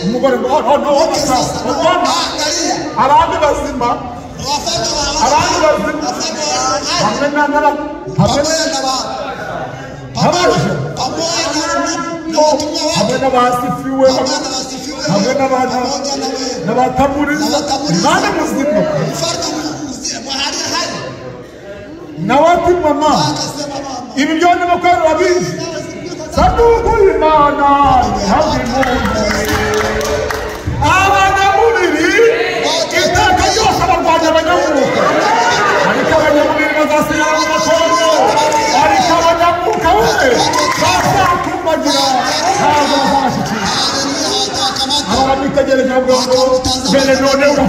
Umugore ngo oh no, ubona Angalia, abandi bazima, wafalme wa abandi bazima wafalme wa hamwe na na hamwe pamoja na wa Abaje. pamoja na watumwa hamwe wake n'abasifiwe, pamoja na wasifiwe hamwe n'abana pamoja na wewe n'abatamuriza. N'abatamuriza. Imana muzima mfalme mzima aliye hai nawe ati mama, akasema mama ibi byo ndimo kwera urabizi, sanduku y'Imana ntihabwe impundu. Abanyamubiri iteka ryose barwanya abanyamwuka.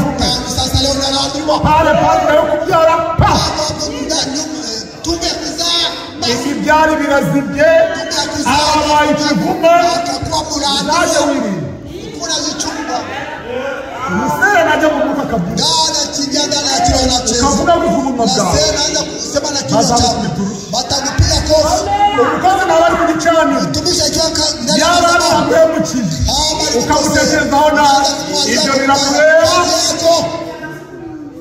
uravumwe. Sasa leo unalaaniwa. Pale pale yo kubyara pa. Tumbo ya kuzaa basi. Ibyari birazibye. Tumbo ya kuzaa. Abaye ikivume. Akakuwa Zaje mlaaniwa. wirinde. Unajichunga. Umusore najya mu mwuka akabyina. Dada kijana na kile unacheza. Ukavuga guvuga Na bwawe. sasa naanza kusema na kinywa Baza chako. kukuturushya. Batakupiga kofi. Umukozi nawe ari ku gicaniro. Mtumishi akiwa ndani ya Yaba madhabahu. araguhemukiye. Ukamutekerezaho nabi. Ibyo birakureba.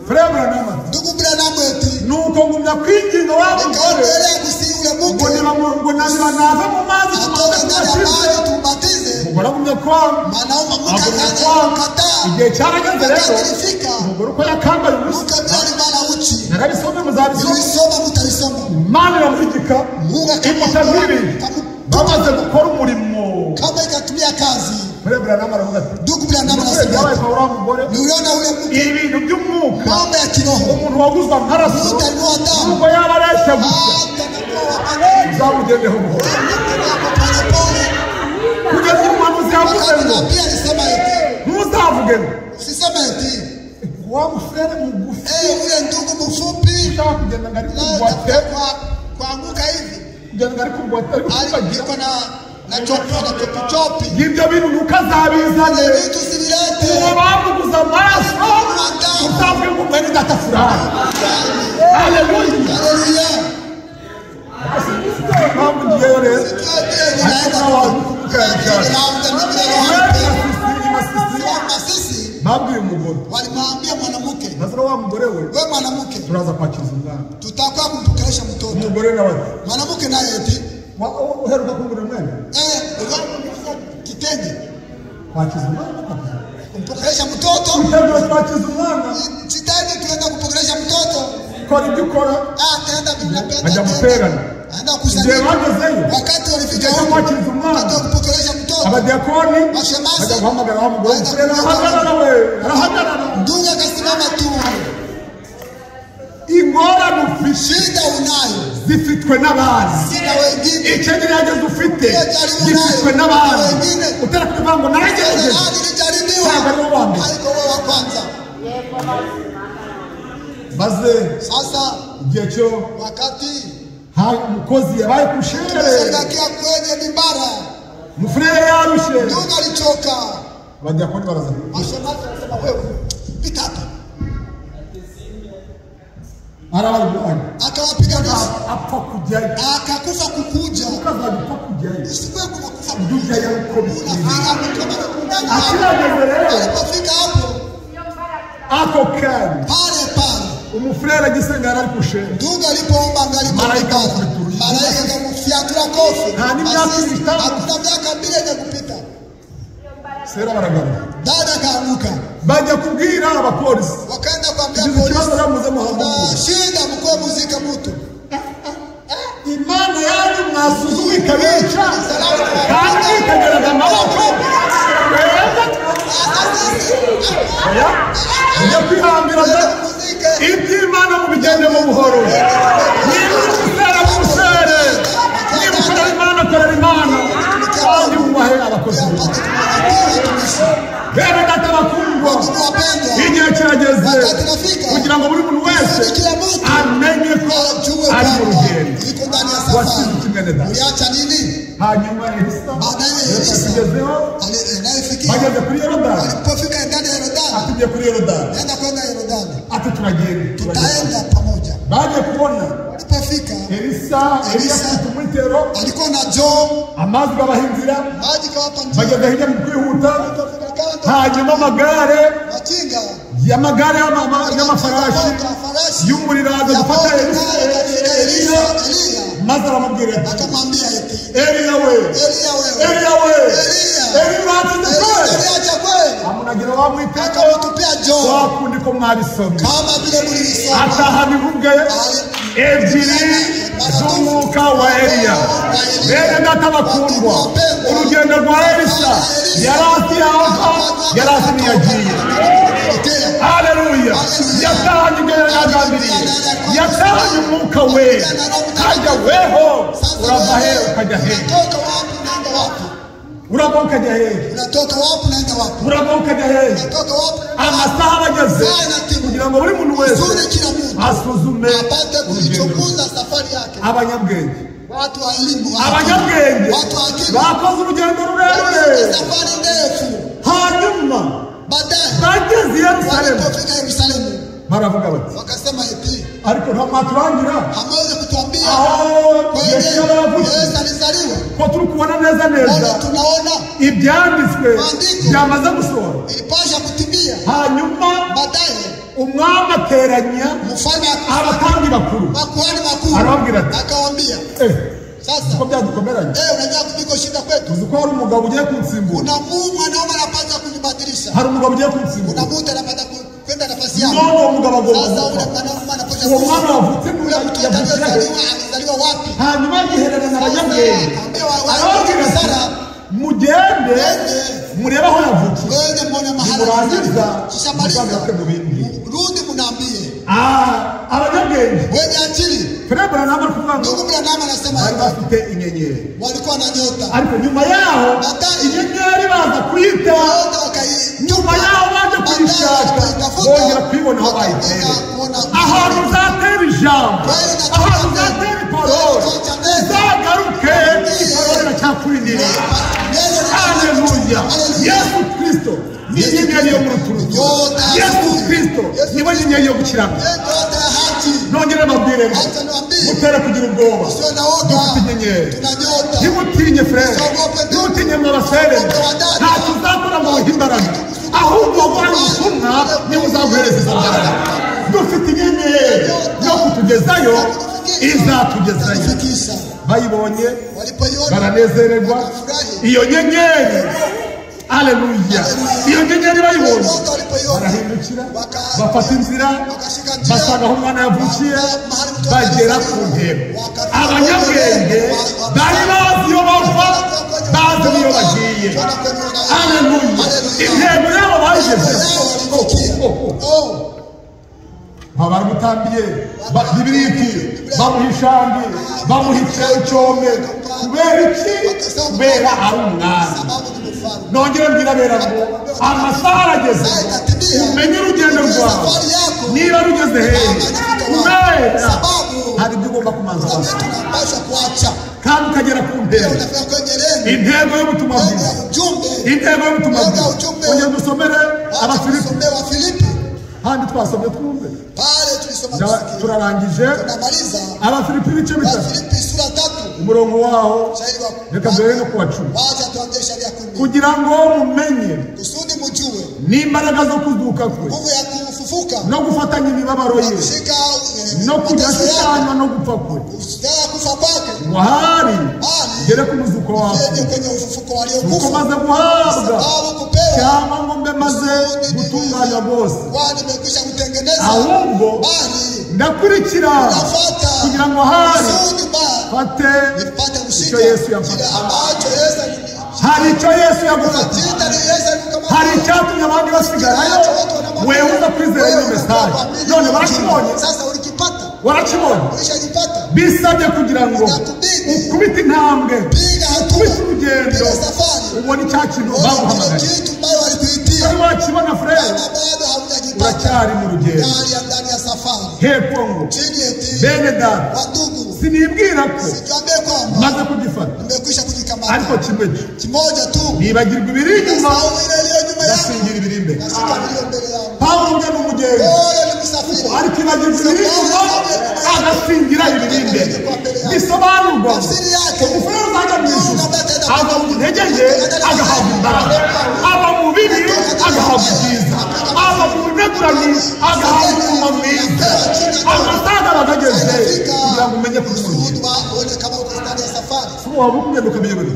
Frère Branham ati, Ndugu Branham eti nuko ngumya kwinginga wa mugore nikaendelea kusihi ule ngo mke niba ngo niba nava mu mazi atoke ndani ya tumubatize. maji tumbatize. Umugore agumya kwanga. Mwanaume mke Agumya akaanza kwanga. kukataa. Igihe cyarageze rero Wakati ilifika umugore uko yakambaye ubusa mke bila alivaa uchi. narabisomye muzabisoma. Nilisoma mtalisoma. Imana iramurigika Mungu imuta nk'ibi bamaze gukora umurimo. Kama ikatumia kazi. Frère Branham aravuga ati Ndugu Branham "Umusore anasema byabaye kwa uriya mugore niliona ule mke ibintu by'umwuka mambo ya kiroho. umuntu waguze amaraso Mtu alinunua damu nubwo yaba areshya gutya hata nakuwa wakati uzamugendeho buhoro." mke wako polepole. Kugeza umuhanuzi yavuze Wakati ngo nabii alisema eti ntuzavuge ngo usiseme eti wa mufurere mugufi ule ndugu mfupi ushaka kugenda ngo ari leo kugwate tafuta kuanguka hivi kugenda ngo ari kugwate ari kukubagira aliko na chopi na chopi chopi. Ibyo bintu ntukazabizane. Vitu sivilete. Uwo bamuguze amaraso uzavuge ngo mwene data fulani. Haleluya. Haleluya. Mpamvu ngiyeyo rero Ninaenda Masisi babwiye umugore walimwambia mwanamke, nazira wa mugore we we mwanamke, turaza kwakiriza umwana. tutakuwa kumpokelesha mtoto. Umugore nawe ati Mwanamke naye eti uheruka kungura umwenda ulikuwa kitenge kwakiza umwana kwakiza kumpokelesha mtoto, utegura twakiza umwana sitaende tuenda kupokelesha mtoto. kora ibyo ukora. Ataenda vinapenda Bajya guterana. aenda Igihe kusanyika. bagezeyo Wakati walifika igihe cyo huko, kwakiriza umwana wakati wa kupokelesha mtoto, abadiyakoni Bashemasi. bajya guhamagara wa mugore Baenda umufurere arahagarara we arahagarara. ndugu akasimama tu. Ingorane ufite Shida unayo zifitwe n'abandi. sina wengine, Ikigeragezo ufite gifitwe n'abandi. Utera kuvuga ngo naragerageje nani nilijaribiwa, ntabwo ari wowe wa mbere. haiko wewe wa kwanza. Yego basi mana yanjye. Maze Sasa igihe cyo wakati hari umukozi yabaye ku shere tumebakia kwenye mibara, umufurere yarushe ndugu alichoka, abadiyakoni baraza mashemasi anasema wewe pita hapa, arabarwanya akawapiga nusu, apfa kujyayo akakufa kukuja. ukazajya upfa kujyayo Usikuwe kunakufa ujye ujyayo uko bikwiriye. unafika kama ndani hapo. Akirageze rero Alipofika hapo ako kanya pale pale, umufurere agisenga yari ari ku shere ndugu alipoomba angali kwa Malaika mibara, akamkuturushya. malaika akamfyatura kofi. Nta n'imyaka Masisi, itanu. Hakuna miaka mbili yenye kupita, sera baragaruka dada akaamuka, bajya kubwira abapolisi wakaenda kuambia Tugize ikibazo polisi rero muze muhaguruke. na shida, mkuu muzika mtu Imana yanyu mwasuzuma ikabica kandi ikagaragaza amaboko. Oya, mujye kwihambira da iby'Imana mubigendemo buhoro. Niba uri umusere umusere, niba ukorera Imana korera Imana kandi wubahe abakozi b'Imana. Bene data bakundwa, igihe kirageze kugira ngo buri muntu wese Kila mtu amenye ko ajue ari mu kwamba rugendo. yuko ndani ya Wasize safari. iki mwene data? Uliacha nini? Hanyuma Elisa Baadaye reka Elisa tugezeho anayefikia bageze kuri Yorodani alipofika ndani ya Yordani, atugiye kuri Yorodani naenda kwenda Yordani, ati turagenda turagenda. tutaenda pamoja. Bagiye kubona Alipofika Elisa Eliya afite umwitero alikuwa na joo, amazi babaha inzira maji kawapa njia, bageze hirya mu kwihuta Walipofika kando hanyuma amagare machinga y'amagare y'amafarashi farasi y'umuriro aza ya gufata moto, Elisa naye akafika Eliya Elisa Eliya maze aramubwira ati akamwambia eti Eliya we Eliya wewe, Eliya we Eliya. Eliya uratsinze Eliya kweli uliacha kweli? amunagira wa mwitero Akamtupia joo wa kundi ko mwabisomye kama vile mlivisoma. atahana ivuge ebyiri z'umwuka wa Eliya. Bene data bakundwa, urugendo rwa Elisa yari azi aho ava, yari azi n'iyo agiye. Haleluya! Yatahanye ibyo yari yagambiriye, yatahanye umwuka we. Hajya weho urava he ukajya he? Unatoka wapi unaenda wapi? Urava ukajya hehe? Unatoka wapi unaenda wapi? Urava ukajya hehe? Unatoka wapi? Amasaha bageze kugira ngo buri muntu wese asuzume apate kuichunguza safari yake. Abanyabwenge, watu wa elimu, abanyabwenge watu wa akili bakoze urugendo rurerure, safari ndefu. Hanyuma baadaye bageze Yerusalemu, walipofika Yerusalemu baravuga bati, wakasema eti ariko nta mwaturangira, hamwezi kutuambia aho Yesu alizaliwa, ko turi kubona neza neza, tunaona ibyanditswe byamaze gusohora, ilipasha kutimia. Hanyuma baadaye umwami ateranya mfalme abatambyi bakuru, makuhani bakuru, arababwira ati, akawaambia sasa ko byadukomeranye, unajua kuliko shida kwetu, uzi ko hari umugabo ugiye kunsimbura, kuna Mungu anaomba anapata kunibadilisha, hari umugabo ugiye kunsimbura, kuna mtu anapata kwenda nafasi yangu. None uwo mugabo agomba sasa ule mwanaume anapata uwo mwana wavutse ule mtoto alizaliwa wapi? Hanyuma yihererana abanyabwenge, arababwira ati, mugende murebe aho yavukiye, nimurangiza muzagaruke mubibwire, rudi mnaambie. Abanyabwenge wenye akili, Frère Branham ari kuvuga ngo ndugu Branham anasema bari bafite inyenyeri, walikuwa na nyota, ariko nyuma yaho inyenyeri baza kuyita, nyuma yaho baje kuyishaka bongera kuyibona aho bayiteye. Ahantu uzatera ijambo, ahantu uzatera iparole, uzagaruke iparole iracyakurindiriye. Haleluya! Yesu Kristo ni inyenyeri yo mu ruturutu. Yesu Kristo niwe nyenyeri yo gukiranuka. Nongere mbabwire ngo mutere kugira ubwoba, dufite inyenyeri. Ntimutinye frere, ntimutinye mwabasere, ntacyo uzakora ngo wihe imbaraga, ahubwo waguhaye ubutumwa niwe uzaguhereza izo mbaraga. Dufite inyenyeri yo kutugezayo, izatugezayo. Bayibonye baranezererwa iyo nyenyeri. Haleluya! Iyo nyenyeri bayibonye barahindukira, bafata inzira, basanga aho umwana yavukiye, bagera ku ntego. Abanyabwenge bari bazi iyo bava, bazi n'iyo bagiye. Haleluya! Intego yabo bayigezeho. Baramutambiye, Bibiliya iti bamuha ishambi, bamuha icyome. Kubera iki? Kubera ari umwami. Nongere mbwira abera ngo amasaha arageze, umenye urugendo rwawe niba rugeze hehe, kubera hari ibyo ugomba kumanza kuacha kandi ukagera ku ntego. Intego y'ubutumwa bwiza, intego y'ubutumwa bwiza. Ongera dusomere Abafilipi handi twasomye twumve, turarangije. Abafilipi ibice 3 umurongo waho reka mbere no kuwa 10, kugira ngo mumenye n'imbaraga zo kuzuka kwe, no gufatanya imibabaro ye, no kudashishanywa no gupfa kwe, ngo ahari ngere ku muzuko wawe, kuko maze guhabwa cyangwa ngo mbe maze gutunganya rwose, ahubwo ndakurikira kugira ngo ahari fate icyo Yesu yafata. Hari icyo Yesu yagufata, hari icyatumye abandi basigarayo, wewe uza kwizera iyo mesaje. None barakibonye, warakibonye. Bisabye kugira ngo ukubite intambwe, ukubite urugendo, ubone icya kintu baguhamagaye. Wari wakibona frere, uracyari mu rugendo. Hepfo ngo bene data, sinibwira ko maze kugifata, ariko kimwe cyo nibagirwa ibiri inyuma, ndasingira ibiri imbere. Pawulo ubwe ni umugenzi, ariko ibagirwa ibiri inyuma agasingira ibiri imbere. Bisobanurwa umufurere uzajya mu ijuru ava mu ntege nke agahabwa imbaraga, ava mu bibi agahabwa ibyiza, ava mu bunegurane agahabwa umunwa mwiza. Amasaga bagageze kugira ngo umenye ko uri mu rugendo. Waba ukugenda ukabiyoberwa.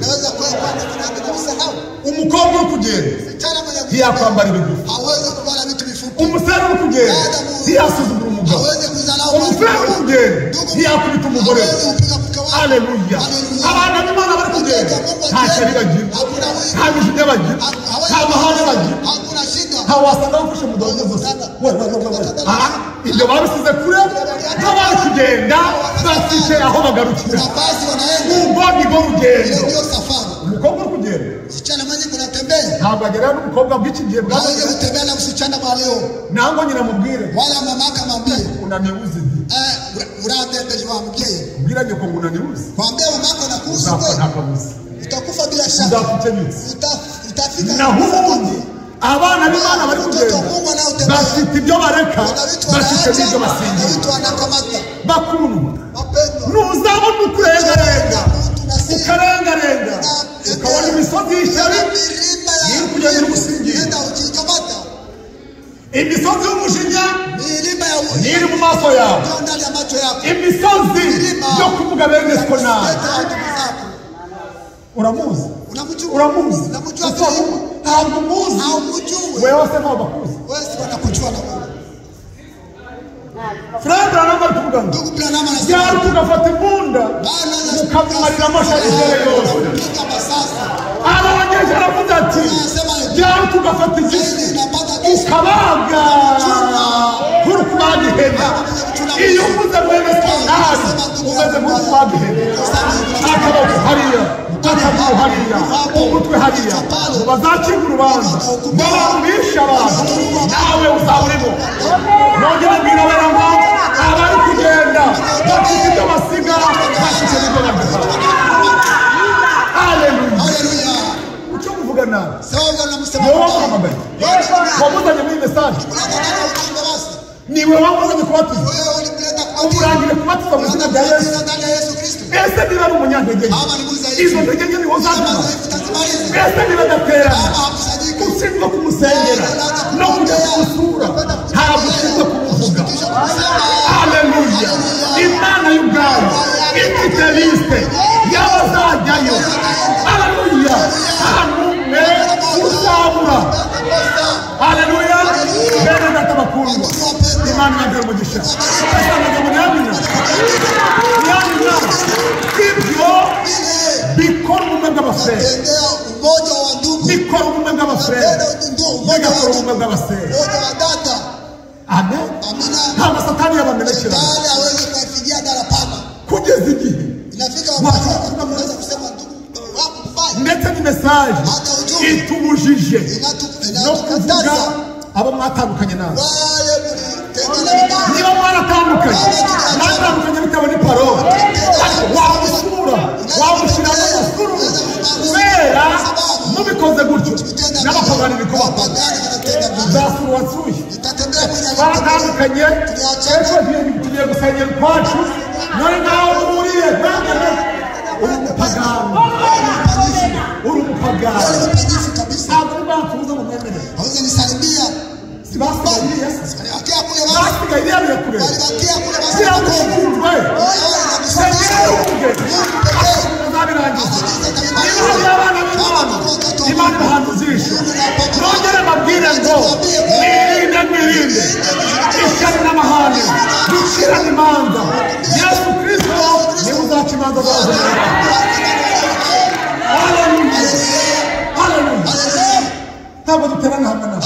Umukobwa uri kugenda ntiyakwambara ibigufi, umusore uri kugenda ntiyasuzugura umugabo, umusore uri kugenda ntiyakubita umugore. Haleluya! Abana b'Imana bari kugenda nta shyari bagira, nta mijinya bagira, nta mahane bagira, nta wasanga bafashe mu dogo gusa. Ibyo babisize kure, n'abari kugenda bafite aho bagarukira. Ubwo ni bwo rugendo. Umukobwa uri kugenda Ntabwo agera n'umukobwa bw'iki gihe bwa Hawezi kutembea na msichana wa leo. Nangwa nyina mubwire. Wala mamaka mwambie. Unaniuzi. Urandembeje wa mubyeyi. Ubwira nyoko ngo unaniuzi. Kwambia mamako nakuuzi kweli. Utakufa bila shaka. Utafika. Na hundi abana b'Imana bari kugenda bafite ibyo bareka, bafite n'ibyo basingira. Bakundwa, ntuzabona ukurengarenga, ukarengarenga ukabona imisozi y'ishyari iri kugenda igusingira, imisozi y'umujinya iri mu maso yawe, imisozi yo kuvuga bene ko nawe uramuzi, uramuzi, ntabwo umuzi wewe se ntabwo akuzi. Frère Branham ari kuvuga ngo byari tugafata imbunda ukamumariramo sharijere yose. Arangije aravuga ati byari tugafata igiti ukabaga nk'uri kubaga ihene. Iyo uvuze mwene so nabi umeze nk'uri kubaga ihene. Akaboko hariya, akaguru hariya, umutwe hariya, bazacika urubanza rw'abantu bishe abantu, nawe uzaba urimo. Nongera mbwira abera ngo abari kugenda bafite ibyo basiga, bafite n'ibyo baduha. Haleluya! Icyo kuvuga nawe niwe wamuhamagaye, wamuzanye muri mesaje, niwe wamuzanye kubatiza, umurangire kubatiza mu izina rya Yesu. Ese niba ari umunyantege nke, izo ntege nke niwo uzazimara. Ese niba adaterana, ushinzwe kumusengera no kujya kumusura, ntabwo ushinzwe kumuvuga. Haleluya! Imana y'ubwayo ifite liste y'abazajyayo. Haleluya! Nta n'umwe uzabura. Haleluya! Bene data bakundwa, Imana ibabere umugisha. Ese amagambo ntiyamina? Ntiyamina. Ibyo bikora ubumwe bw'abafurere, bikora ubumwe bw'abafurere, bigakora ubumwe bw'abasere. Amen. Ntabwo Satani yabamenekera kugeza igihe ndetse ni mesaje itubujije no kuvuga abo mwatandukanye nawe. Niba mwaratandukanye, mwatandukanye bitewe n'iparole, ariko wamusura, wamushyira n'umusuru, kubera mubikoze gutyo n'abapagani niko bakora. Uzasura uwasuye, baratandukanye, ejo tugiye gusengera ukwacu, none nawe uhuriye, uri umupagani, uri umupagani. Ntabwo ari bamfuza ngo mwemerere. Basigaye iriya kure, siragukunzwe, sengera uvuge, uzabirangiza. Niba hari abana b'Imana, Imana ibahanze ijisho. Nongere mbabwire ngo mwirinde, mwirinde ishyari n'amahane, ducirane imanza. Yesu Kristo niwe uzaca imanza z'abazima. Haleluya, haleluya. Ntabwo duterana hamwe nawe.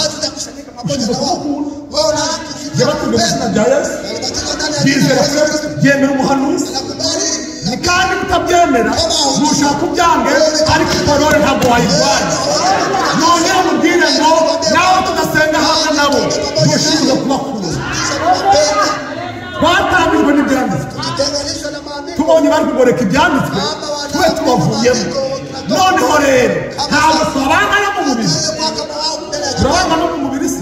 Ushinzwe kumukunda, yabatijwe mu izina rya Yesu, yizera Kristo, yemera umuhanuzi, kandi utabyemera ntushaka ubyange, ariko iparole ntabwo wayirwanya. Nongere mubwire ngo nawe tudasenga hamwe nabo, dushinzwe kubakunda. Twatambijwe n'ibyanditswe, tubonye bari kugoreka ibyanditswe, tube tubavuyemo. Noneho rero ntabwo twabana no mu mubiri, turabana no mu mubiri se.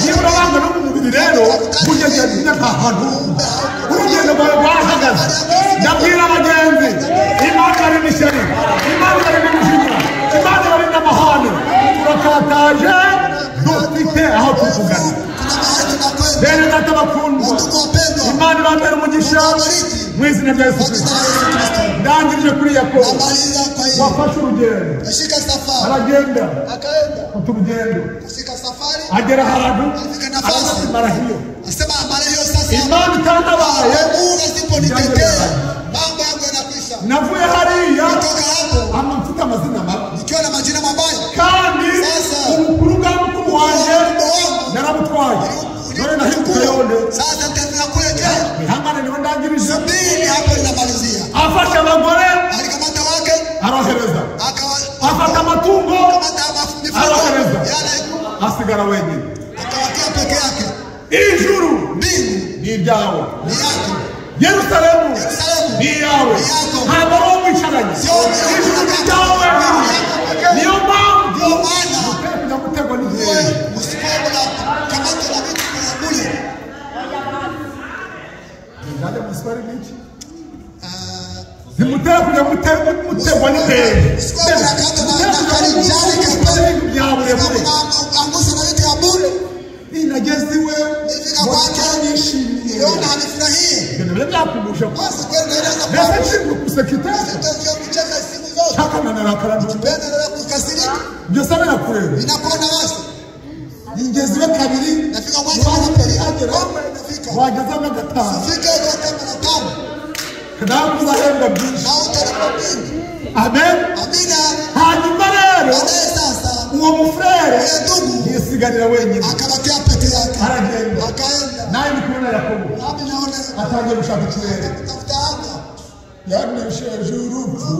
Niba urabana no mu mubiri rero, kugeza nta hantu urugendo rwawe rwarahagaze. Ndabwira abagenzi, Imana bari n'ishyari, Imana bari n'umujinya, Imana bari n'amahane. Turakataje, dufite aho tuvugana. Bene data bakundwa, Imana ibabere umugisha mu izina rya Yesu Kristo. Ndangirije kuri Yakobo wafashe urugendo, aragenda afata urugendo, agera ahantu arasimara hiyo. Imana itantabaye, navuye hariya mfite amazina mabi, kandi ubukuru bwa mukuru wanjye naramutwaye, none nahinduka yone. Ihangane niwe ndangirije. Afashe abagore arohereza, afata amatungo Asigara wenyine. Akabakia peke yake. Ijuru mbingu ni ibyawe. Ni yako. Yerusalemu ni iyawe. Ntabwo ari uwo mwicaranye. Ijuru ni ibyawe. Niyo mpamvu mukwiye gutegwa n'igihe. Ntimutera kujya mutegwa n'igihe. Nageze iwe nishimiye. Ibyo byakugusha mbese nshinzwe guseka iteka cyakanarakara byose birakureba. Nigeze iwe kabiri wageza na gatanu nawe uzahembwa byinshi. Amen. Hanyuma rero uwo mufurere yisigarira wenyine. Aragenda. Nawe ndi kubona Yakobo atangiye gushaka ikirere. Yanesheje urupfu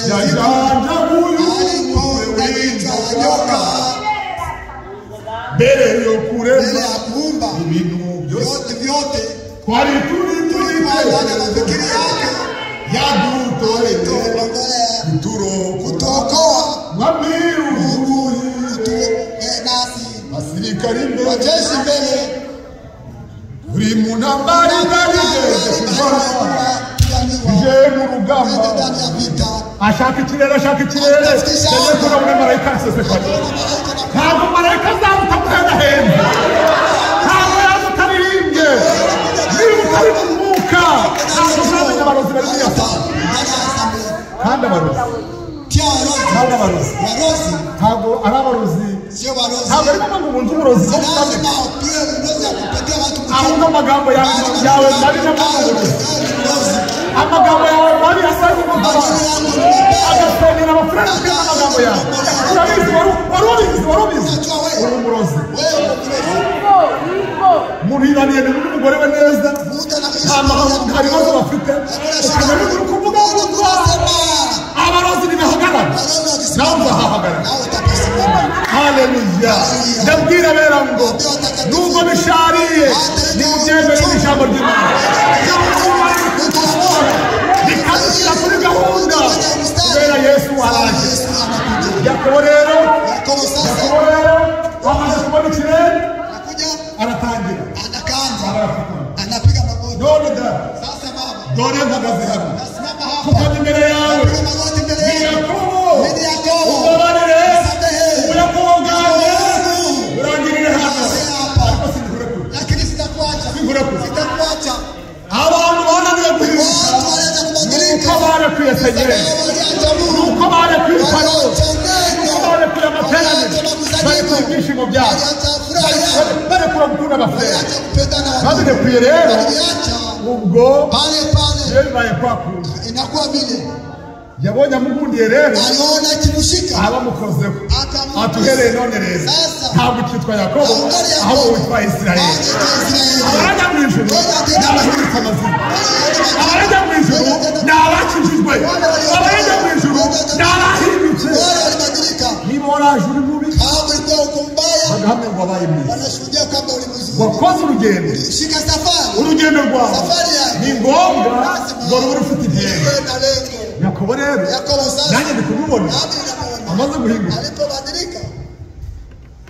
yajanjaguye mbere yo kurema ibintu byose twari turi yadutoye kuturokoa basirikari Wajeshi mbele buri ntambara igeze kurwana ije mu rugamba ashaka ikirere ashaka ikirere yagiye kubona marayika asesekaye. Ntabwo marayika azamuka muhendahenda, ntabwo yaza utaririmbye. Niba utari mu mwuka ntabwo uzamenya abarozi bari muri yasanga. Kandi abarozi ntabwo ari abarozi, ntabwo ari ngombwa ngo ubunze uburozi bwo kutamenya, ahubwo amagambo yawe mabi n'amaburozi, amagambo yawe mabi asa n'umugabo agasenyera amafaranga kuri amagambo yawe. Urabizi, wari ubizi, uri umurozi. Umuntu yibaniye n'umugore we neza, nta bibazo bafite, ukajya uri kuvuga ngo abarozi ntibahagarara, nawe uzahahagarara. Haleluya. Ndabwira bera ngo nubwo bishariye nimubyemere ijambo ry'Imana rikadushyira kuri gahunda kubera Yesu araje. Yakobo rero amaze kubona ikirere aratangira none da dore mpagaze hano pfukamye imbere yawe ni Yakobo umbabarire ubuyakobo bwanjye burangirire hano, ariko sinkurekure. Abantu bananiwe guhinduka nuko barekuye senyeri, nuko barekuye iparo, nuko barekuye amateraniro, barekuye ibyishimo byabo, barekura gukunda abafurere, babirekuye rero ubwo iyo bibaye kwa kundi yabonye amugundiye rero abamukozeho atuhereye none rero ntabwo ukitwa Yakobo ahubwo witwa Isirayeli. Abarajya mu ijuru ni abahindutse amazina, abarajya mu ijuru ni abakijijwe, abarajya mu ijuru ni abahindutse. Niba waraje uri mubi bagahamya ngo wabaye mwiza, wakoze urugendo, urugendo rwawe ni ngombwa ngo rube rufite intego. Yakobo rero nanjye ndi kumubona amaze guhinduka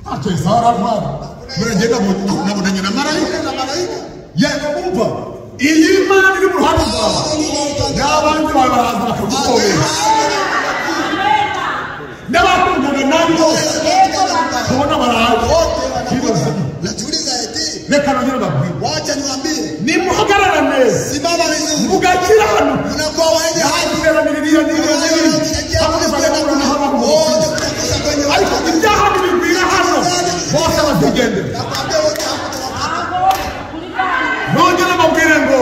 ntacyo Esawu arantwara, muragenda nabonanye na marayika. Yego iyi Imana iri mu ruhande rwawe n'abandi bawe baraza bakagukobera, n'abakundaga nabi bose tubona baraje. Reka nongere mbabwire, nimuhagarara neza mugakiranuka iterambere n'iriya n'iriya, ariko ibyaha ntibigwira hano bose bazigendera. Nongere mbabwire ngo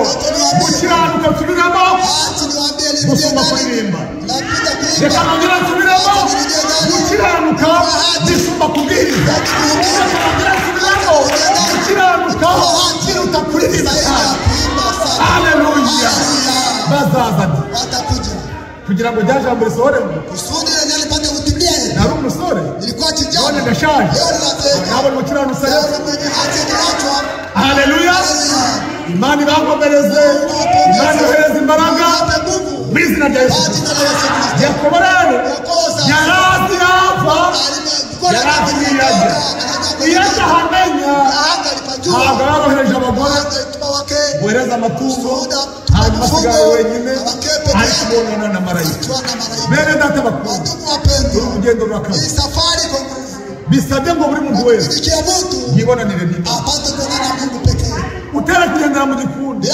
gukiranuka nsubiramo gusumba kuririmba. Reka nongere nsubiramo gukiranuka gisumba kubwiriza. Reka nongere nsubiramo gukiranuka kiruta kuririmba cyane. Haleluya. Bazaza kugira ngo rya jambo risohore ngo nari umusore Ndashaje. Nabona umukiranutsi. Haleluya. Imana ibakomereze, Imana ibahereze imbaraga mu izina rya Yesu. Yakobo rero yarazi yava, yarazi iyajya. Iyo atahamenya ntabwo yarohereje abagore bohereza amatungo, hanyuma asigaye wenyine ari kubonana na marayika. Bene data bakunda, uru rugendo rurakaze, bisabye ngo buri muntu wese yibonanire n'Imana. Utera kugendera mu gikundi.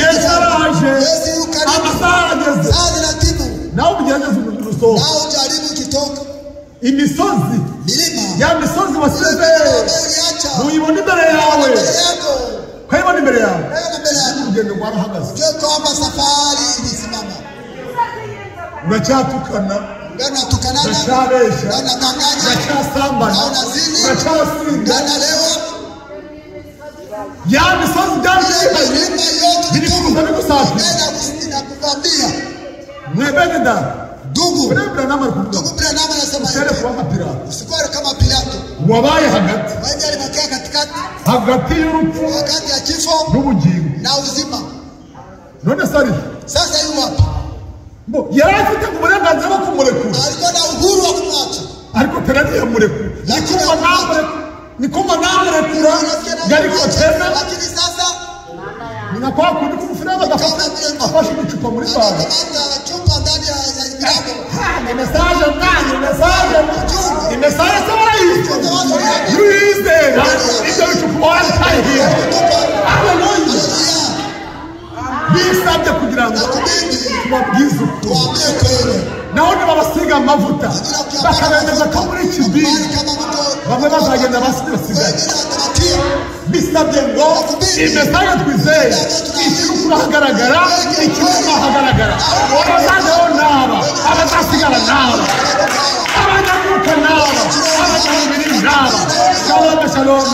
Yesu araje, amasaha arageze, nawe ugerageze urusohoka. Imisozi ya misozi wasize ntuyibona imbere yawe, ukayibona imbere yawe. Urugendo rwarahagaze, uracyatukana, uracyabeshya, uracyasambana, uracyasinda. Ya misozi byari biri kuza bigusatira. Mwe bene data, utere kuba nka Pilato wabaye hagati hagati y'urupfu n'ubugingo. None se ari yari afite uburenganzira bwo kumurekura, ariko Tena ntiyamurekura. Nikumva namurekura yariko Tena ni nka kwa kundi k'umufurere afashe igicupa muri bara. Ni mesaje mwana, mesaje ni mesaje se barayizera, iyo uyizera ibyo bicupa warabitahiye. Haleluya. Bisabye kugira ngo tubabwize ukuri, naho nibabasiga amavuta bakabemeza ko muri iki dini bamwe bazagenda basigaye. Bisabye ngo imesaje twizeye ishyire ukuri ahagaragara, ikinyoma ahagaragara. Abazajyaho naba, abazasigara naba, abanyamwuka naba, abanyamubiri naba. Shalom, shalom.